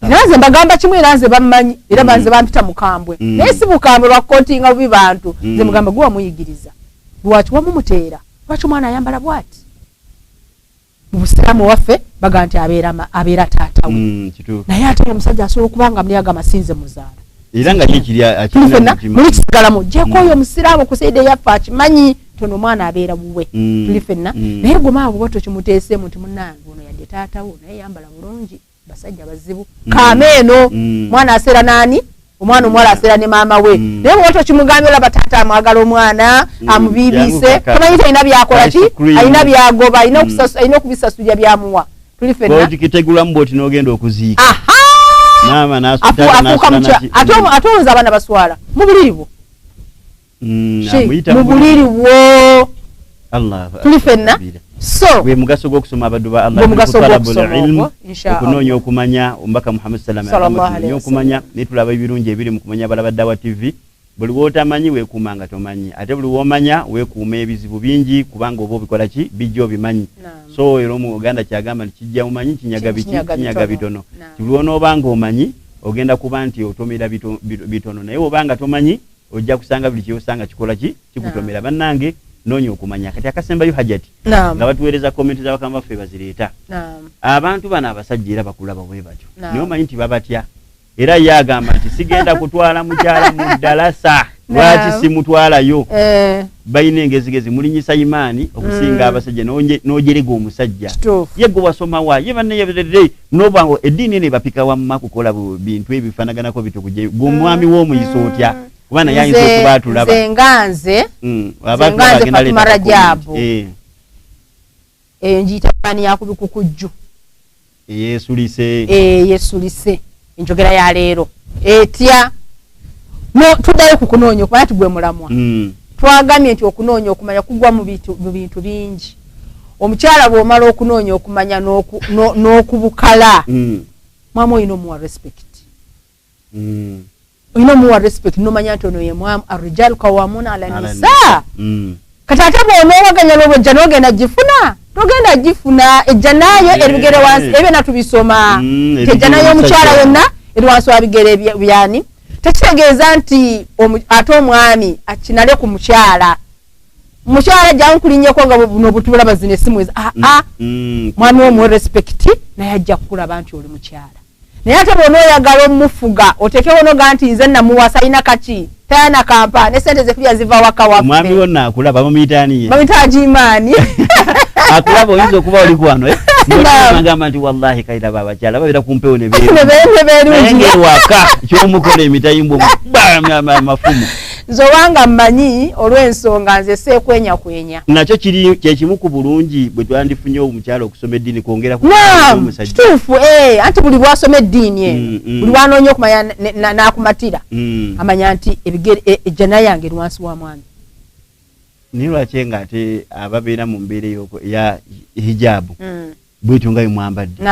Era nze mbagamba kimu, era nze bammanyi, era banze bampita mukambwe, naye si bukambwe lwakukotinga bubi bantu. Nze mugamba gwe wamuyigiriza, lwaki wamumuteera? Lwaki omwana ayambala bwati? Mu busiraamu waffe baga nti abeera taata we, naye ate omusajja asobola okuba nga muli agamba sinze muzaala, era nga muli kisigalamu gyeko oyo omusiraamu okusaide yaffe akimanyi tono omwana abeera wuwe. Tuli ffenna. Naye gwe maama bwe tokimuteeseemu nti munnange ono yadde taata wo, naye yambala bulungi, basajja bazibu, kaama eno mwana aseera naani, omwana omuwala aseera ne maama we. Naye bwe tokimugambye, olaba taata amwagala omwana amubiibiise, tomanyi talina byakola ki, alina byagoba, alina okubisasulira byamuwa. Tuli ffenna. Kitegulamu bwoti n'ogenda okuziika, afuuka mutya? Ate olowooza abaana baswala mu buliri bwo, mu buliri bwo. Tuli ffenna. So gwe mugaso gw'okusoma, abaddu ba Allah, okunoonya okumanya. Omubaka Muhammad sallam okumanya, naye tulaba ebirungi ebiri mu kumanya. Balaba Dawa TV, buli wootamanyi weekuuma nga tomanyi, ate buli woomanya weekuuma ebizibu bingi, kubanga oba obikola ki bijja obimanyi. So era omuganda kyagamba nti kijja mumanyi kinyaga biki? Kinyaga bitono. Buli wonooba nga omanyi ogenda kuba nti otomera bitono, naye oba nga tomanyi ojja kusanga buli kyosanga kikola ki? Kikutomera. Bannange, noonya okumanya. Kati akasembayo, Hajati, nga batuweereza comment z'abakama baffe bazireeta. Abantu bano abasajja era bakulaba bwe batyo, naye omanyi nti babatya. Era ye agamba nti sigenda kutwala mukyala mu ddalasa. Lwaki simutwalayo? Balina engezigezi, mulinyisa imaani okusinga abasajja. N'ojerega omusajja, ye gwe wasomawa, ye banne nobanga eddiini eno ebapika wamma kukola bintu ebifaanaganako bityo. Kujja gwe omwami w'omuyisa otya? Kuba naye ayinza okuba atulaba. Nze nga nze, nze Fatuma Rajabu, eyo ngiyita maani yakubikukujju. Eyesulise. Yesulise. Enjogera ya leero etya? No tuddayo ku kunoonya okumanya, tugwe mulamwa. Twagambye nti okunoonya okumanya kugwa mu bintu bingi. Omukyala bw'omala okunoonya okumanya n'okubukala, mwami olina omuwa respect. Olina omuwa respect n'omanya nti ono ye mwami, arrijalu qawwamuna ala nisa. Kati ate bw'onoowaganya n'obwejja n'ogenda gifuna, togenda gifuna, ejja nayo ebigere wansi, ebyo natubisoma. Ejja nayo omukyala yonna eri wansi wa bigere byani. Tekitegeeza nti ate omwami akinale ku mukyala. Mukyala ajja nkulinnyeko nga buno butulaba zino essimu ezi. Mwami wo muwe respect, naye ajja kukulaba nti oli mukyala. Naye ate bw'onooyagala omufuga, oteekewo n'oga nti nze namuwasa alina kaki, tayana kampa, ne ssente ze kulya ziva waka waffe. Omwami wo naakulaba, bamuyita ani ye? Bamuyita Ajimaani. Akulaba oyinza okuba oli kwano, eh? Ng'ogamba nti wallahi kairaba abakyala babeera ku mpewo ne beeru. Ne beeru. Naye ng'ewaka ky'omukola emitayimbwa omukuba amafumu. Nze obanga mmanyi olw'ensonga nze seekwenyakwenya. Nakyo kiri kye kimu ku bulungi bwe twandifunye omukyala okusoma eddiini kwongera ku omusajja. Kituufu, anti buli bw'asoma eddiini eno, buli bw'anoonya okumanya n'akumatira, amanya nti ebigere ejjana yange eri wansi wa mwami. Naye lwaki ng'ate ababeera mu mbeera ya hijaabu bwetyo nga bwe mwambadde?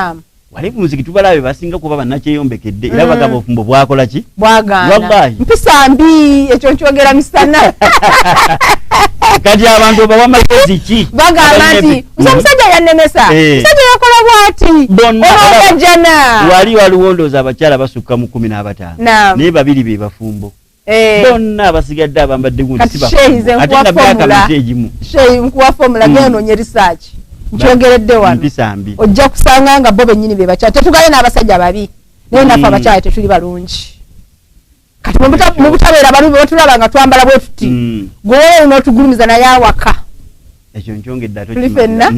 Wali ku muziki tubalabe basinga kuba bannakyeyombekedde era bagamba obufumbo bwakola ki? Bwagaana. Wallahi. Mpisa mbi, ekyo nkyogera misana. Kati abantu obawa magezi ki? Bagamba nti omusajja yannemesa, omusajja yakola bw'ati, olw'obajjana. Wali waliwo ndowooza abakyala basukka mu 15. Naye babiri be bafumbo. Bonna abasigadde abambadde gundi si bafumbo. Ate nga myaka mito egimu. Shehi, nkuwa formula, genda onoonye research. Nkyogeredde wano. Mpisa mbi. Ojja kusanga nga bo bennyini be bakyala. Tetugaye n'abasajja babi. Naye naffe abakyala tetuli balungi. Kati mu butabeera balungi batulaba nga twambala bwe tuti. Gwe n'otugulumiza naye awaka. Ekyo nkyongedde ate Tuli ffenna?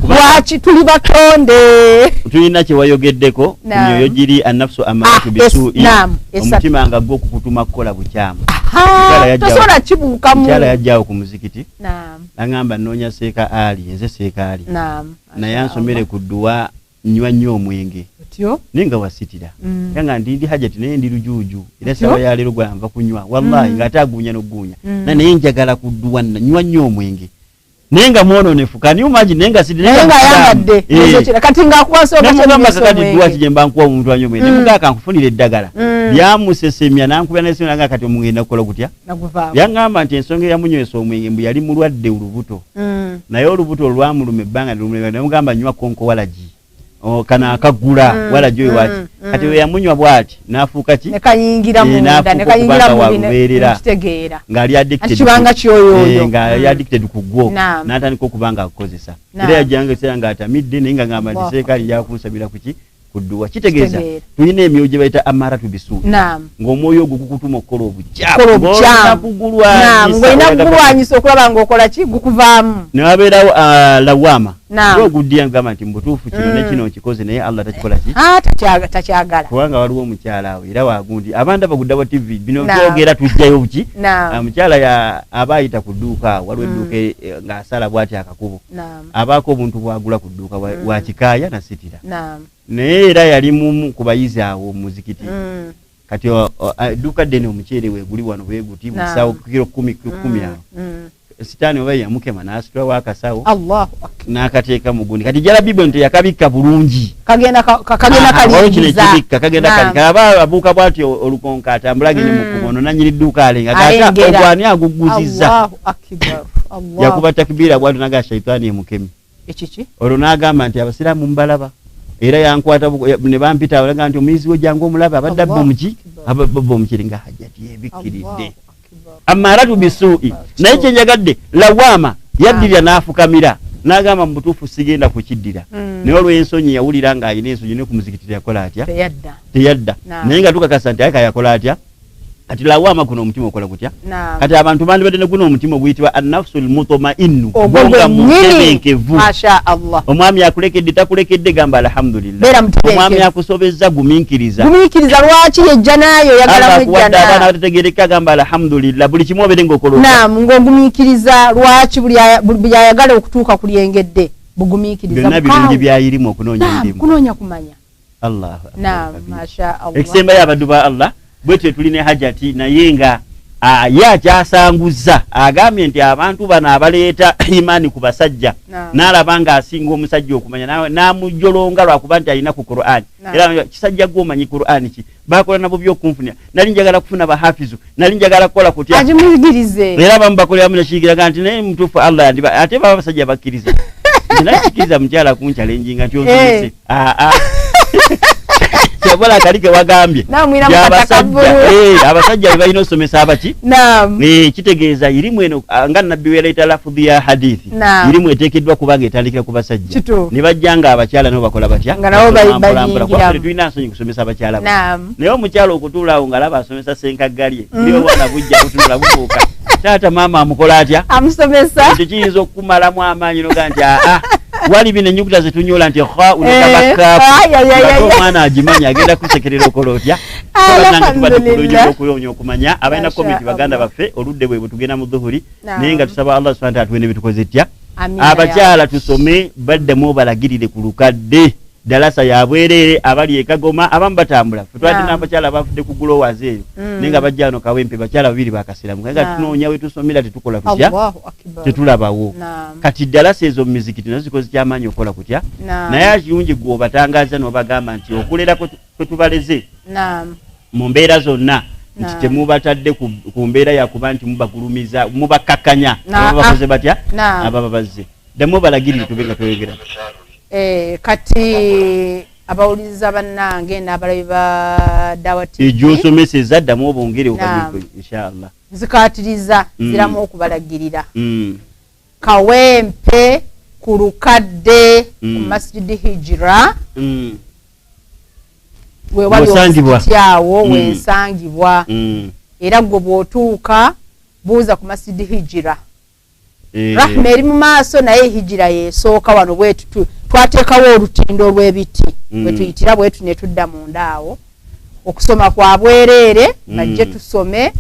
Lwaki tuli batonde? Tulina kye wayogeddeko ku myoyo giri annafsu amaratu bisu'i. Omutima nga gwo kukutuma kukola bukyamu. Tosobola kibuukamu. Omukyala yajjawo ku muzikiti. N'aŋŋamba nnoonya Seeka Ali, nze Seeka Ali. Naye ansomere ku dduwa nnywa nnyo omwenge. Naye nga wasitira. Era nga ndi Hajati naye ndi lujuuju. Era ssaawa ya leero gwanva kunywa. Wallahi ng'ate aguunya n'okuguunya. Naye njagala ku dduwa nnywa nnyo omwenge. Naye nga mwonoonefu, can you imagine? Naye nga sidi, naye nga ayambadde. Kati ng'akuwa nsonga ki Namugamba kakati dduwa ki gye mba nkuwa omuntu anywa omwenge? Ne mugamba kankufunire eddagala. Lyamusesemya n'ankubira n'essimu n'agamba kati omwenge nakukola gutya? Naguvaako. Yaŋŋamba nti ensonga eyamunywesa omwenge mbu yali mulwadde olubuto. Naye olubuto olwamuluma ebbanga ne lumulema, ne mugamba nywa konko walagi. Kano akagula, walagi oyo waki. Kati we yamunywa bw'ati, n'afuuka ki? Ne kayingira munda, ne kayingira N'afuuka mu okuba nga bino, walubeerera. nkitegeera. Ng'ali addicted Anti kibanga ku- kyoyooyo. Ng'ali addicted ku gwo. N'atandika okuba ng'akukozesa. Era yajjanga ekiseera ng'atamidde, naye nga ng'amba nti Seeka ali yakunsabira ku ki? Ku dduwa. Kitegeeza, tulina emyoyo gye bayita amaratu bisu'i. Ng'omwoyo ogwo gukutuma okukola obukyamu. Okukola obukyamu. Ng'olina kugulwanyisa. Ng'olina kugulwanyisa okulaba ng'okola ki? Gukuvaamu. Ne wabeerawo, lawama. Gwe oguddira ng'agamba nti mu butuufu kino ne kino nkikoze, naye Allah takikola ki? Takyagala. Kubanga waliwo omukyala awo era wagundi. Abantu abagudde wa TV, bino twogera tujjayo buki? Omukyala aba ayita ku dduuka awo, waliwo edduuka ng'asala bw'ati akakubo. Abaako obuntu bw'agula ku dduuka wa kikaaya na sitira. Naye era yali mumu ku bayizi awo mu muzikiti. Kati edduuka ddene omuceere weeguli wano bwe guti, mu kisawo kiro kumi, kiro kumi awo. Sitaani oba yamukema n'asitulawo akasawo. Allahu Akbar. N'akateeka mu gundi. Kati jalabibu eno teyakabikka bulungi. Kagenda kagenda Aha, waliwo kino kalingiza. ekibikka, kagenda kali. Kaba abuuka bw'atyo olukonko atambula agende mu kkubo, ono nannyini dduuka alenga. Kati Alengera. ogwo ani aguguzizza? Allahu Akbar. Allahu. Yakuba takbiira bw'atyo n'agamba shaitaani emukemye. Ekiki? Olwo n'agamba nti abasiraamu mbalaba. Era yankwata ne bampita alaga nti omuyizi we jangu omulabe, abadde abba Allahu omuki? Akbar. Abadde abba omuki nga Hajati yeebikkiridde. Allahu Akbar. Amaratu bisu'i. Naye kye njagadde, lawama yaddirira n'afukamira. N'agamba mu butuufu sigenda kukiddira. Naye olw'ensonyi yawulira ng'alina ensonyi ne ku muzikiti teyakola atya? Teyadda. Teyadda. Naye nga tukakasa nti ayaka yakola atya? Kati lawama guno omutima okola gutya? Kati abantu bandibadde ne guno omutima oguyitibwa an-nafsul mutma'innu. Ogwo Gwonga gwennyini. mutebenkevu. Masha Allah. Omwami akulekedde takulekedde gamba alhamdulillah. Beera mutebenkevu. Omwami akusobezza gumiikiriza. Gumiikiriza lwaki yejja naayo oyagala Allah mwejja akuwadde naayo. abaana abategeereka gamba alhamdulillah. Buli kimu obeere ng'okola otya? Naam, ng'ogumiikiriza lwaki buli ayagala okutuuka ku lyengedde bugumiikiriza. Byonna Bukaawu. birungi bya irimu okunoonya Naam, irimu. kunoonya kumanya. Allahu Akbar. Naam, masha Allah. Ekisembayo abaddu ba Allah, bwe tutyo tuli ne Hajati naye nga Ye akyasanguza agambye nti abantu bano abaleeta imaani ku basajja n'alaba ng'asinga omusajja okumanya n'amujolonga lwakuba nti alina ku Qur'an. Era kisajja gw'omanyi Qur'an ki bakola nabo by'okunfunira, nali njagala kufuna bahafizu, nali njagala kukola kutya, agimuyigirize. Era abamu bakoleramu nekiyigiraga nti naye mutuufu Allah yandiba, ate baba abasajja bakkiriza. Nze nakikkiriza mukyala kunkyalenjinga nti onsomese. Aa kyabola akali ke wagambye abasajja be balina osomesa abaki. Kitegeeza irimu eno nga nabbi weyaleeta lafudhi ya hadithi, irimu eteekeddwa kubanga etandikira ku basajja ne bajja nga abakyala nabo bakola batya, mpolampola. Tulina nsonyi kusomesa abakyala, naye omukyala okutuula awo ng'alaba asomesa senkaggalye niwe bwana bujja butunula bubuuka taata maama amukola atya, amusomesa. Ekyo kiyinza okukumalamu amaanyi noga nti aa wali bino ennyukuta zetunyola nti ha unekabakaapu, omwana agimanya agenda kusekerera okola otya. Tubadde kulungi okuloonya okumanya abalina komiti baganda baffe oludde bwe bwetugenda mu dhuhuri, naye nga tusaba Allah subhanahu wa ta'ala atuwe bitukoze tya. Abakyala tusome, baddemu obalagirire ku lukadde dalasa yabwerere abali e Kagoma abamu batambula. Ffe twalina abakyala abavudde ku gulowazi eyo naye nga bajja wano Kawempe, bakyala babiri bakasiramu nga tunoonya we tusomera tetukola kutya, tetulabawo. Kati dalasa ezo mu mizikiti nazo zikoze kyamaanyi okukola kutya, naye akirungi gwe obatangaza n'obagamba nti okulera kwe tubaleze mu mbeera zonna nti temubatadde ku mbeera yakuba nti mubagulumiza mubakkakkanya aba bakoze batya ababa bazze. Ddamu obalagirire tube nga tweyongera. Kati abawuliriza bannange n'abalabi ba Dawa TV egyosomeseza ddamu obongere okabikwe inshallah. Nzikaatiriza ziramu okubalagirira Kawempe ku lukadde ku Masjid Hijra wewali omuzikiti awo wensangibwa. Era gwe bw'otuuka buuza ku Masjid Hijra. Rahma eri mu maaso naye hijira yesooka wano bwetu twateekawo olutindo olw'ebiti bwe tuyitira bwetu ne tudda munda awo. Okusoma kwa bwereere bajje tusome.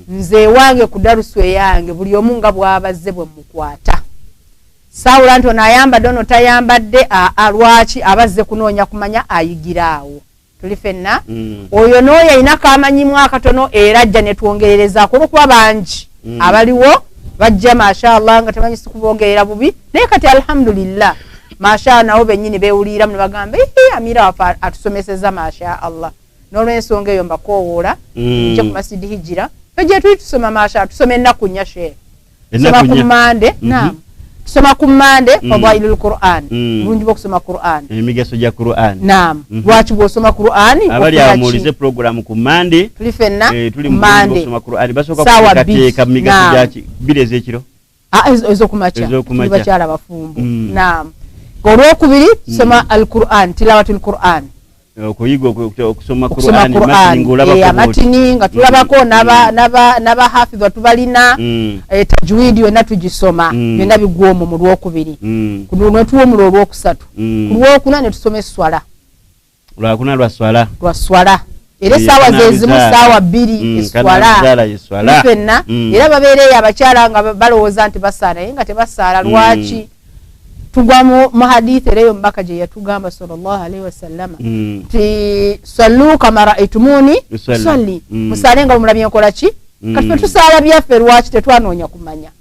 Nze ewange ku darusu eyange buli omu nga bw'abazze bwe mukwata. Saawula nti ono ayambadde ono tayambadde, lwaki abazze kunoonya kumanya ayigira awo. Tuli ffenna oyo n'oyo alina kamanyimu akatono era ajja ne twongererezaako olw'okuba bangi abaliwo bajja mashallah nga temanyi sikubongerera bubi, naye kati alhamdulillah mashallah nabo bennyini beewuliramu ne bagamba Amira waffe atusomeseza mashallah. N'olw'ensonga eyo mbakoowoola nje ku Masjid Hijra ffe gye tuli tusoma mashallah, tusoma ennaku nnya shehe. Tusoma ku Mande, naam, tusoma ku Mande fadailul Qur'an, bulungi bw'okusoma Qur'an, emigaso gya Qur'an. Naam, lwaki bw'osoma Qur'an abali abamuulize program ku Mande tuli ffenna tuli mu kusoma Qur'an basooka kuteekateeka mu migaso gya bbiri ez'ekiro ez'okumakya tuli bakyala bafumbo. Naam, olwokubiri tusoma al-Qur'an, tilawatul Qur'an, okuyiga okusoma Qur'an amatini nga tulabako n'abahafidha tubalina, tajwidi yonna tugisoma byonna bigwa omwo mu lwokubiri, ne tuwumula olwokusatu, ku lwokuna ne tusoma esswala. Lwakuna lwa swala, lwa swala era essaawa ze zimu ssaawa bbiri esswala ffenna. Era babeera eyo abakyala nga balowooza nti basaala naye nga tebasaala. Lwaki? Tugwa mu hadithi era eyo omubaka gye yatugamba sallallahu alaihi wasallama nti sallu kama raaitumuni usalli, musaale nga bwemulabye nkola ki. Kati ffe tusaala byaffe lwaki tetwanoonya kumanya,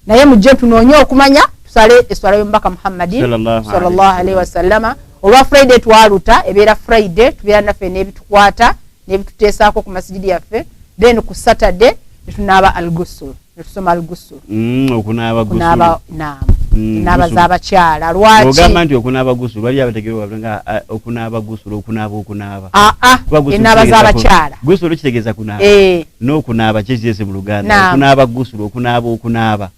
naye mujje tunoonye okumanya tusaale esswala y'omubaka Muhammadin sallallahu alaihi wasallama. Olwa Friday twaluta ebeera Friday tubeera naffe n'ebitukwata n'ebituteesaako ku masijidi yaffe, then ku Saturday netunaaba al-ghusl, netusoma al-ghusl, okunaaba ghusl, naam, naaba z'abakyala. Lwaki ogamba nti okunaaba ghusl? Wali abategeera nga okunaaba ghusl okunaaba okunaaba enaaba z'abakyala. Ghusl kitegeeza kunaaba, n'okunaaba kyekireese mu Luganda okunaaba ghusl okunaaba okunaaba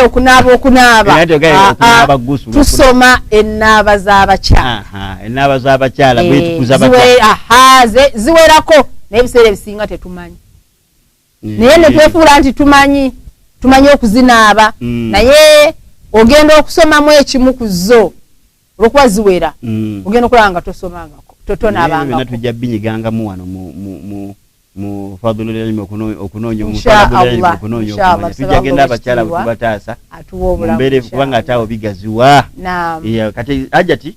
okunaaba okunaaba tusoma ennaaba z'abakyala, ennaaba z'abakyala bwetukuza bakyala ziwerako, naye ebiseera ebisinga tetumanyi, naye ne twefuula nti tumanyi tumanyi okuzinaaba, naye ogenda okusomamu ekimu ku zo olwokuba ziwera ogenda okulaba nga tosomangako totonaabangako. Tujja binyigangamu wano mu fadhilul ilmi okunoonya okunoonya okumanya. Tujja genda abakyala bwe tubataasa mu mbeera kubanga ate awo bigaziwa. Kati Hajjati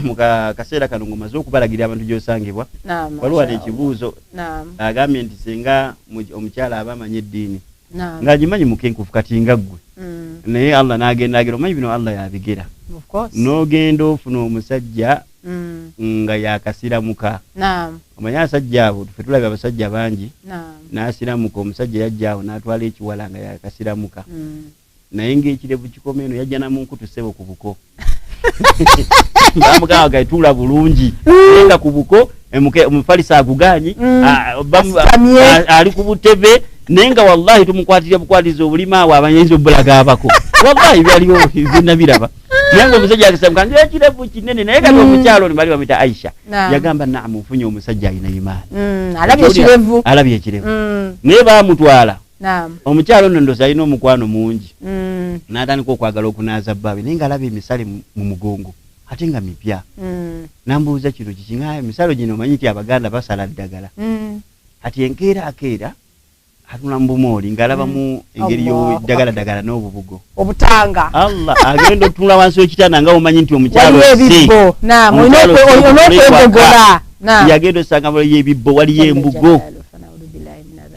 Mu kaseera kano ng'omaze okubalagira abantu gy'osangibwa, waliwo ekibuuzo agambye nti singa omukyala aba amanyi eddiini ng'agimanyi mukenkufu kati nga ggwe, naye Allah n'agenda agira, omanyi bino Allah yabigera, n'ogenda ofuna omusajja nga yakasiramuka. Omanyi abasajja abo ffe tulabye abasajja bangi, n'asiramuka omusajja yajja awo n'atwala ekiwala nga yakasiramuka, naye ng'ekirevu kikoma eno yajja namunkutu ssebo ku buko. Bamugamba gaituula bulungi nga ku buko omufalisa aguganyi ali ku butebe, naye nga wallahi tumukwatira bukwatiriza obulima awo abanyinza obulaga abako, wallahi byaliwo byonna biraba. Naye nga omusajja akasiramuka ng'ekirevu kinene, naye kati omukyalo ono bali bamuyita Aisha, yagamba naamu nfunye omusajja alina imaani, alabye ekirevu, alabye ekirevu, naye baamutwala. Omukyalo ono ndoza alina omukwano mungi, n'atandika okwagala okunaaza bbaawe, naye ng'alaba emisale mu mugongo ate nga mipya. Nambuuza kino kiki, nga emisalo gino omanyi nti Abaganda basala ddagala. Ati enkeera akeera atunula mu bumooli ng'alabamu engeri y'eddagala ddagala n'obubugo obutanga. Allah agenda otunula wansi w'ekitanda nga omanyi nti omukyalo yagenda osanga waliyo ebibbo, waliyo embugo.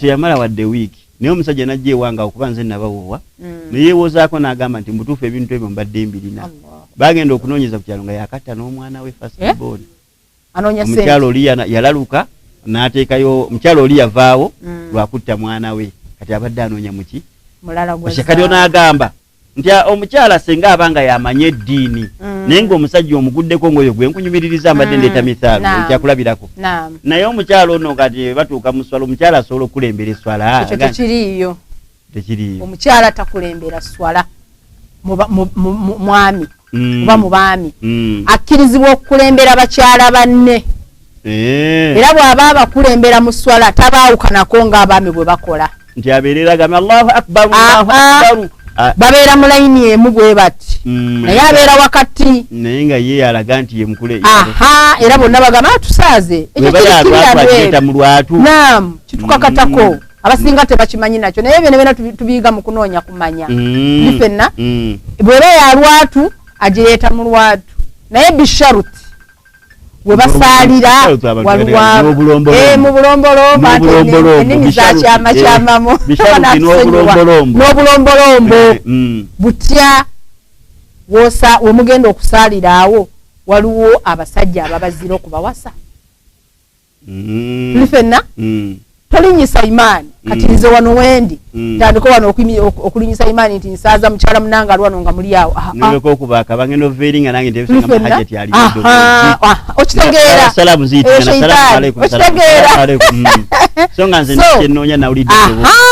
Teyamala wadde wiiki, naye omusajja n'ajja ewange okuba nze nabawoowa, ne yeewozaako n'agamba nti mutuufu ebintu ebyo mbadde mbirina. Bagenda okunoonyeza ku kyalo nga yakatta n'omwana we first born. Omukyalo oli yalaluka n'ateekayo, omukyalo oli yavaawo lwakutta mwana we, kati abadde anoonya muki kati onaagamba nti omukyala senga abanga yamanye eddiini, naye ng'omusajja omuguddeko ng'oyo gwe nkunyumiririza mbadde ndeeta mithaalo ekyakulabirako. Naye omukyala ono kati batuuka mu swala, omukyala asobola okukulembera eswala? Ekyo tekiriiyo, tekiriiyo. Omukyala takulembera swala mwami oba mu baami, akkirizibwa okukulembera bakyala banne. Era bw'aba abakulembera mu swala tabaawukanako ng'abaami bwe bakola, nti abeerera agamba Allahu akbar, Allahu akbar, babeera mu layini emu bwe bati, naye abeera wakati, naye nga ye alaga nti ye mukule. Aha, era bonna bagamba tusaaze, ekyo kiri mu lwatu. Naam, kitukakatako. Abasinga tebakimanyi nakyo, naye byonna byonna tubiyiga mu kunoonya kumanya. Ndi ffenna bw'eba ya lwatu agireeta mu lwatu, naye bisharuti we basaalira mu bulombolombo, ennimi zakyamakyamamu n'obulombolombo butya. Wemugenda okusaalira awo waliwo abasajja ababazira okubawasa. Tuli ffenna tolinyisa imaani. Kati nze wano wendi ntandika wano okulinyisa imaani nti nsaaza mukyala munange ali wano nga muli awo. Okitegeera,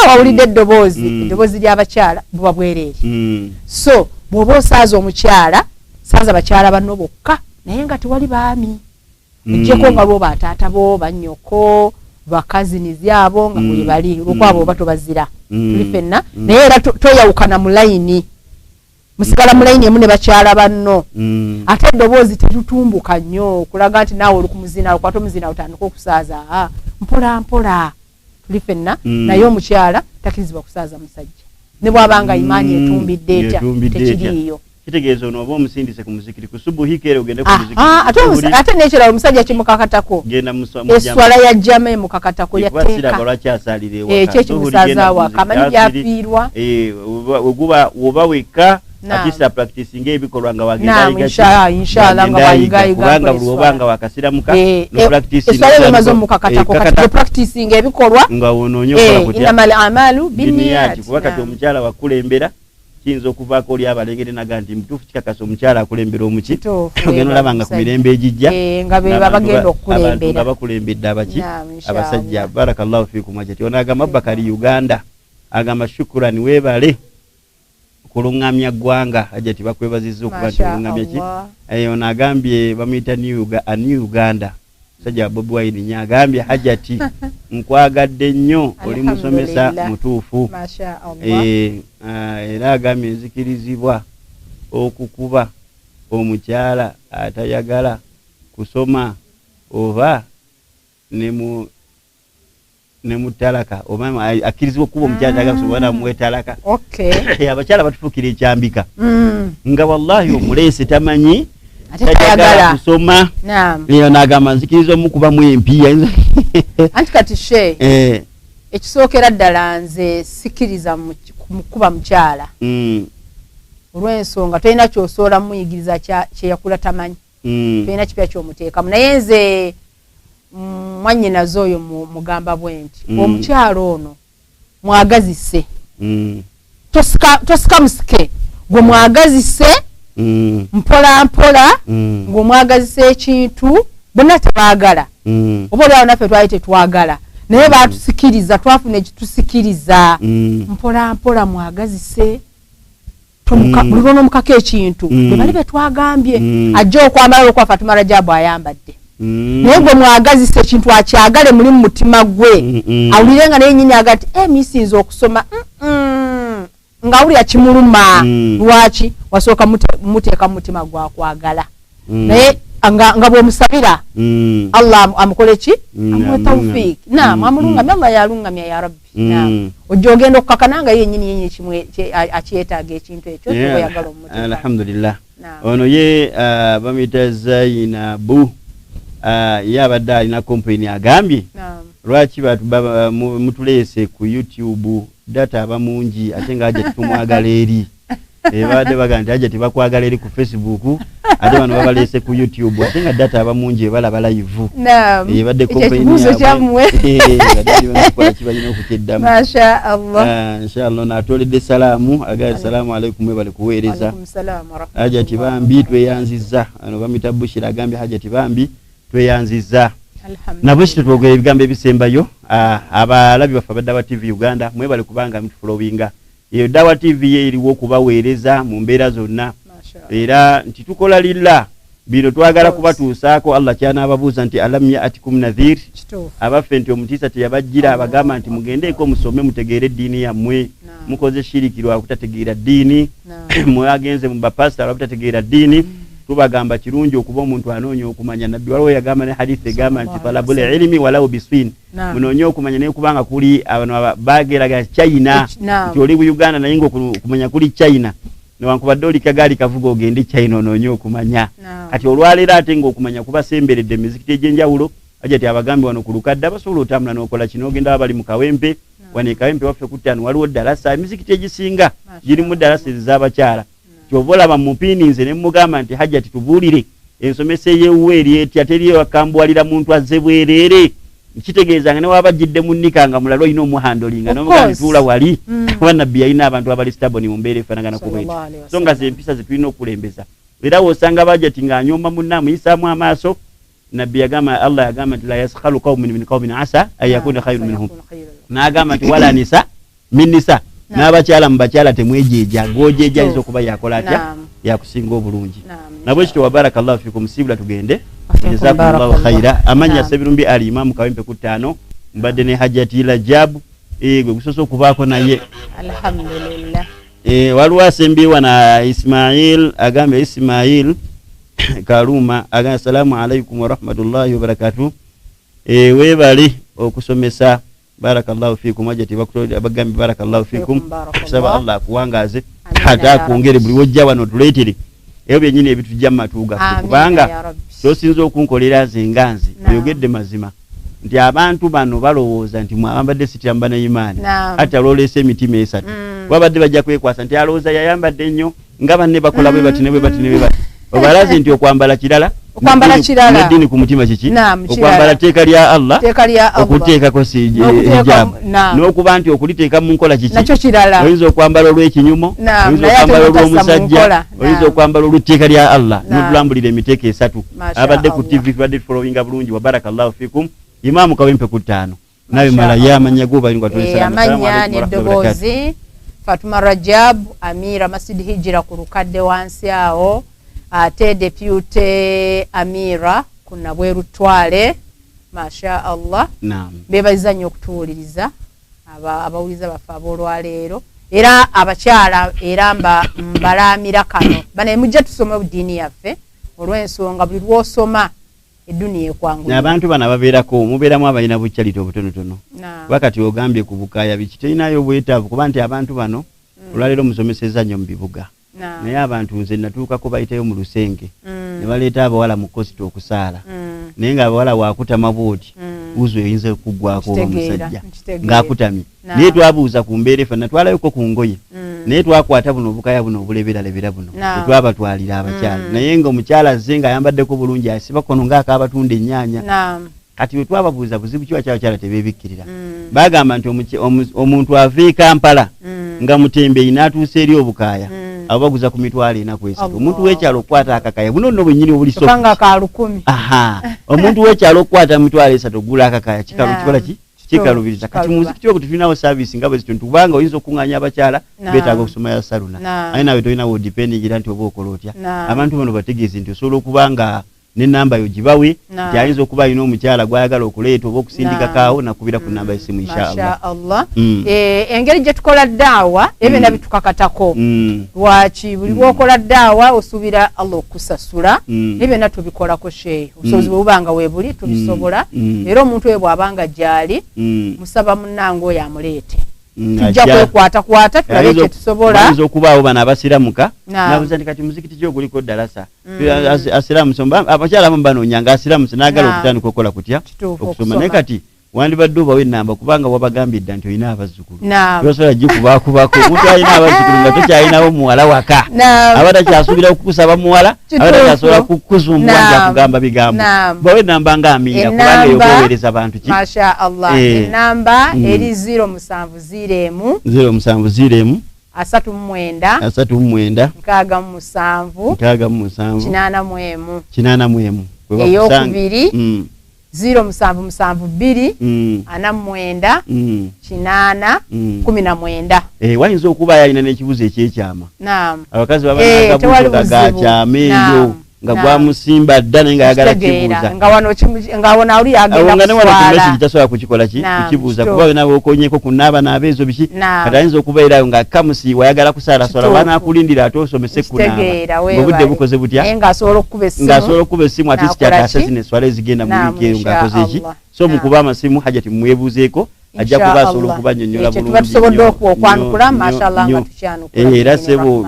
wawulidde eddoboozi, eddoboozi ly'abakyala buba bwereere. So bw'oba osaaza omukyala, saaza bakyala banno bokka, naye nga tewali baami, ojjeko nga lwo bataata bo, bannyoko, bakazinizi abo nga bwe bali, olwokwabo oba tobazira. Tuli ffenna, naye era toyawukana mu layini, musigala mu layini emu ne bakyala banno. Ate eddoboozi terutumbuka nnyo okulaga nti naawe oli ku muzina, okwata omuzina otandika okusaaza mpola mpola. Tuli ffenna, naye omukyala takkirizibwa kusaaza musajja ne bw'abanga imaani etumbidde etya, tekiriiyo. Kitegeeza ono oba omusindise ku muzikiti ku subuhi keera ogende ku muzikiti. Ate n'ekirala omusajja kimukakatako, eswala ya jama emukakatako yateeka ekyo ekimusaaza awaka, amanyi byafiirwa. Woba wekka atisa practicing ebikolwa nga wagenda inshallah nga wayigayiga, kubanga buli oba nga wakasiramuka no practicing eswala emaze omukakatako, kati practicing ebikolwa nga wonoonya okola kutya. Innamal a'malu binniyat, kuba kati omukyala wakulembera kiyinza okuvaako oli abalengere naga nti mutuufu kikakasa omukyala akulembera omuki, ogenda olaba nga ku mirembe egijja nga be bagenda okukulembera, nga bakulembedde abaki abasajja. Barakallahu fiikum. Ajati ono agamba Bakari Uganda agamba shukurani, weebale kulungamya ggwanga. Ajati bakwebazizza okuba nti olungamya ki. Ono agambye bamuyita New Uganda, musajja Bobi Wine nnyo, agambye Hajati nkwagadde nnyo, oli musomesa mutuufu. Era agambye nzikirizibwa okukuba omukyala atayagala kusoma oba ne mutalaka, oba akkirizibwa okukuba omukyala atayagala kusoma oba namwetalaka. Abakyala batufuukira ekyambika nga wallahi omuleese tamanyi Tayagala kusoma. Naam. N'agamba nzikiriza omukubamu empiya. Anti kati she. Ekisookera ddala nze sikiriza mukuba mukyala. Olw'ensonga tolina ky'osobola muyigiriza kye yakula tamanyi. Tolina kipya ky'omuteekamu. Naye nze mwannyinaze oyo mugamba bwe nti omukyala ono mwagazise. Tosika musike. Gwe mwagazise mpola mpola ng'omwagazisa ekintu bonna tebaagala. Oba olyawo naffe twali tetwagala. Naye baatusikiriza, twafuna ekitusikiriza. Mpola mpola mwagazise. Buli lw'onomukako ekintu bwe bali be twagambye ajja okwambala olw'okuba Fatuma Rajabu ayambadde. Naye gwe mwagazisa ekintu akyagale muli mu mutima gwe. Awulire nga naye nnyini aga nti misinze okusoma ng'awulira kimuluma. Lwaki wasooka muteeka mu mutima gwakwagala. Naye nga bw'omusabira Allah amukole ki? Amuwe tawfiiki. Naam, amulungamya, Allah yalungamya ya Rabbi. Naam. Ojja ogenda okukakana nga ye nnyini yennyini akyetaaga ekintu ekyo oyagala omuteeka. Alhamdulillah. Ono ye bamuyita Zainabu. Ye abadde alina kompani agambye lwaki mutuleese ku YouTube data aba mungi ate nga ajja tumwagala eri. Babadde bagamba nti ajja tebakwagala eri ku Facebook ate bano babaleese ku YouTube ate nga data aba mungi ebalaba live. Ebadde kompani yaabwe kibalina okukyeddamu. Masha Allah. Inshallah n'atooledde salaamu agamba assalaamu alaikum mwebale kuweereza. Hajati bambi tweyanzizza. Ano bamuyita Bushira agambye Hajati bambi tweyanzizza. Nabwe kitwogera ebigambo ebisembayo abalabi baffe aba Dawa TV Uganda mwebale kubanga mutufollowinga. Eyo Dawa TV ye eriwo okubaweereza mu mbeera zonna. Era nti tukola lilla bino twagala kubatuusaako. Allah ky'anaababuuza nti alam ya'atikum nadhir, abaffe nti omutiisa teyabajjira abagamba nti mugendeeko musome mutegeere eddiini yammwe. Mukoze shiriki lwa kutategeera ddiini, mwagenze mu bapasita lwa kutategeera ddiini. Tubagamba kirungi okuba omuntu anoonya okumanya. Nabbi waliwo yagamba ne hadithi egamba nti talabul ilmi walau biswin, munoonye okumanya naye kubanga kuli abano baageraga China nti oli bu Uganda naye ng'okumanya kuli China, newankubadde oli kagaali kavuga ogende China onoonye okumanya. Kati olwaleero ate ng'okumanya kubasemberedde emizikiti egy'enjawulo. Ajja abagambi wano ku Lukadde abasobola otambula n'okola kino, ogenda abali mu Kawempe wano e Kawempe waffe ku ttaano waliwo ddalasa, emizikiti egisinga girimu ddalasa ez'abakyala. Kyova olaba mupini nze ne mugamba nti Hajjati tubuulire ensomesa ey'ewuwe eri etya, teri wakambuwalira muntu azze bwereere. Kitegeeza nga ne waba ajjidde mu nnika nga mulala olina omuhandolinga n'omugamba tuula wali kuba Nabbi yalina abantu abali stubborn mu mbeera efaanagana ku bwetyo. So nga ze empisa ze tulina okulembeza. Era w'osanga Hajjati ng'anyooma munne amuyisaamu amaaso, Nabbi yagamba, Allah yagamba nti la yaskhalu qawmun min qawmin asa an yakuna khayrun minhum. N'agamba nti wala nisa min nisa, n'abakyala mu bakyala temwejeeja, gw'ojeeja ayinza okuba yakola atya yakusinga obulungi. Nabwe kityo wa barakallahu fikum, siibula tugende. Jazakumullahu khaira. Amannya Ssebirumbi Ali Imaamu Kawempe ku ttaano, mbadde ne Hajjati Rajabu gwe gusoose okubaako naye. Alhamdulillah. Waliwo asembyewa na Ismail agambye, Ismail Kaluma agambye assalamu alaikum warahmatullahi wabarakatuh. Weebale okusomesa, barakallahu fikum. Hajjati bagambye barakallahu fikum, kusaba Allah akuwangaaze ate akwongere buli wojja wano tuleetere ebyo byennyini ebitujja mu matu gaffe, kubanga kyosinza okunkolera nze nga nze oyogedde mazima nti abantu bano balowooza nti mwabambadde sitira ne imaani, ate alwoleesa emitima esatu babadde bajja kwekwasa nti alowooza yayambadde nnyo nga banne bakola bwe bati ne bwe bati ne bwe bati. Obalaze nti okwambala kirala, okwambala kirala n'eddiini ku mutima kiki? Okwambala tteeka lya Allah, okuteekako hijab, n'okuba nti okuliteeka mu nkola kiki? Oyinza okwambala olw'ekinyumo, oyinza okwambala olw'omusajja, oyinza okwambala olw'etteeka lya Allah. N'otulambulira emiteeko esatu. Abadde ku TV tubadde tufollowinga bulungi. Wa barakallahu fikum. Imaamu Kawempe ku ttaano nawe mala ye amannya go bali nga amannya n'eddoboozi Fatuma Rajab Amira Masjid Hijira ku Lukadde wansi awo, ate Deputy Amira ku Nabweru Twale. Masha Allah. Beebazza nnyo okutuwuliriza abawuliza baffe ab'olwaleero. Era abakyala era mbalaamira kano bane mujja tusome eddiini yaffe olw'ensonga buli lw'osoma eduniya ekwanguya. Abantu bano ababeerako mubeeramu abalina bukyalito obutonotono. Wakati ogambye ku Bukaaya biki terinayo bwetaavu kuba nti abantu bano olwaleero musomesezza nnyo mu bibuga. Naye abantu nze natuukako bayitayo mu lusenge. Ne baleeta abawala mu kosita okusaala, naye ng'abawala waakutama bwoti, uzu eyinza okuggwako oba omusajja ng'akutamye. Naye twabuuza ku mbeera efa, natwalayoko ku ngoye, naye twakwata buno obukaya buno obuleberalebera buno tetwabatwalira abakyala, naye nga omukyala azze ng'ayambaddeko bulungi, asiba kono ng'akaabatunda ennyaanya. Kati bwe twababuuza buzibu ki abakyala tebeebikkirira, bagamba nti omuntu ava e Kampala nga mutembeeyi n'atuusa eri obukaaya, abo baguza ku 430,000. Omuntu w'ekyalo okukwata akakaya buno nno bwennyini obuli soft aha, omuntu w'ekyalo okukwata 300,000 ogula akakaya kikola ki? Kikalubiriza. Kati muzikiti ogwo tetulinawo service nga bwe zityo, kubanga oyinza okuŋŋaanya abakyala beetaaga okusoma ya saluna, aye naawe tolinawo dependingira nti oba okola otya. Abantu bano bategeeze nti osobola okuba nga n'ennamba yo gibawe, nti ayinza okuba alina omukyala gw'ayagala okuleeta oba okusindika kaawo, nakubira ku nnamba y'essimu inshallah. Engeri gye tukola daawa ebyo byonna bitukakatako. Lwaki buli lw'okola daawa osuubira Allah okukusasula, naye byonna tubikolako sheehi, obusobozi bwe buba nga weebuli tubisobola. Era omuntu oyo bw'abanga gy'ali, musaba munnange oyo amuleete, tujja kwekwatakwata tulabe kye tusobola. Bayinza okubaawo bano abasiramuka nabuuza nti kati muzikiti ki oguliko ddalasa, asiramuse, abakyala abamu banoonya nga asiramuse n'agala okutandika okukola kutya okusoma, naye kati wandibadde obawo ennamba kubanga wabagambye dda nti olina abazzukulu, tosobola gikubaakubako. Omuntu alina abazzukulu nga tokyalinawo muwala waka, aba takyasuubira okukusaba muwala, aba takyasobola kukuzumbuwa nti akugamba bigambo. Bawe ennamba nga Amiira, kubanga eyo oweereza bantu ki. Masha Allah. Ennamba eri 0701 0701 39 39 67 67 81 81. Eyokubiri 0772 49 8 19. Wayinza okuba yalina n'ekibuzo ekyekyama. Abakazi baba n'akabuzo gakyama eyo nga gwamusimba dda, naye ng'ayagala kibuuza, nga wano ali agenda kuswala, tasobola kukikola ki kukibuuza, kuba wena bw'okonyeko ku naaba naaba ezo biki. Kati ayinza okubeerayo nga kamusiiwa ayagala kusaala swala, banaakulindira ate osomese kunaaba ng'obudde bukoze butya, ng'asobola okukuba essimu ate sikyataase zino eswala ezigenda mu wiiki eyo ng'akoze ki. So mukuba amasimu Hajati mumwebuuzeeko, ajja kuba asobola okubannyonnyola bulungi. Tusobodde okwanukula mashallah nga tukyanukula. Era ssebo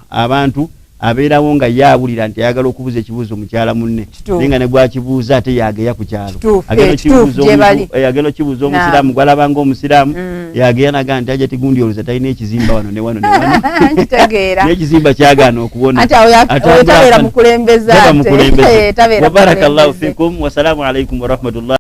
abantu abeerawo nga ye awulira nti ayagala okubuuza ekibuuzo mukyala munne, naye nga ne gwakibuuza ate yageya ku kyalo, agenda okibuuza omusiraamu gwalaba nga omusiraamu yageya naga nti Hajati gundi olowooza talina ekizimba wano ne wano ne wano, n'ekizimba kyagaana okuwona. Tabeera mukulembeze. Wa barakallahu fikum, wasalaamu alaikum warahmatullahi.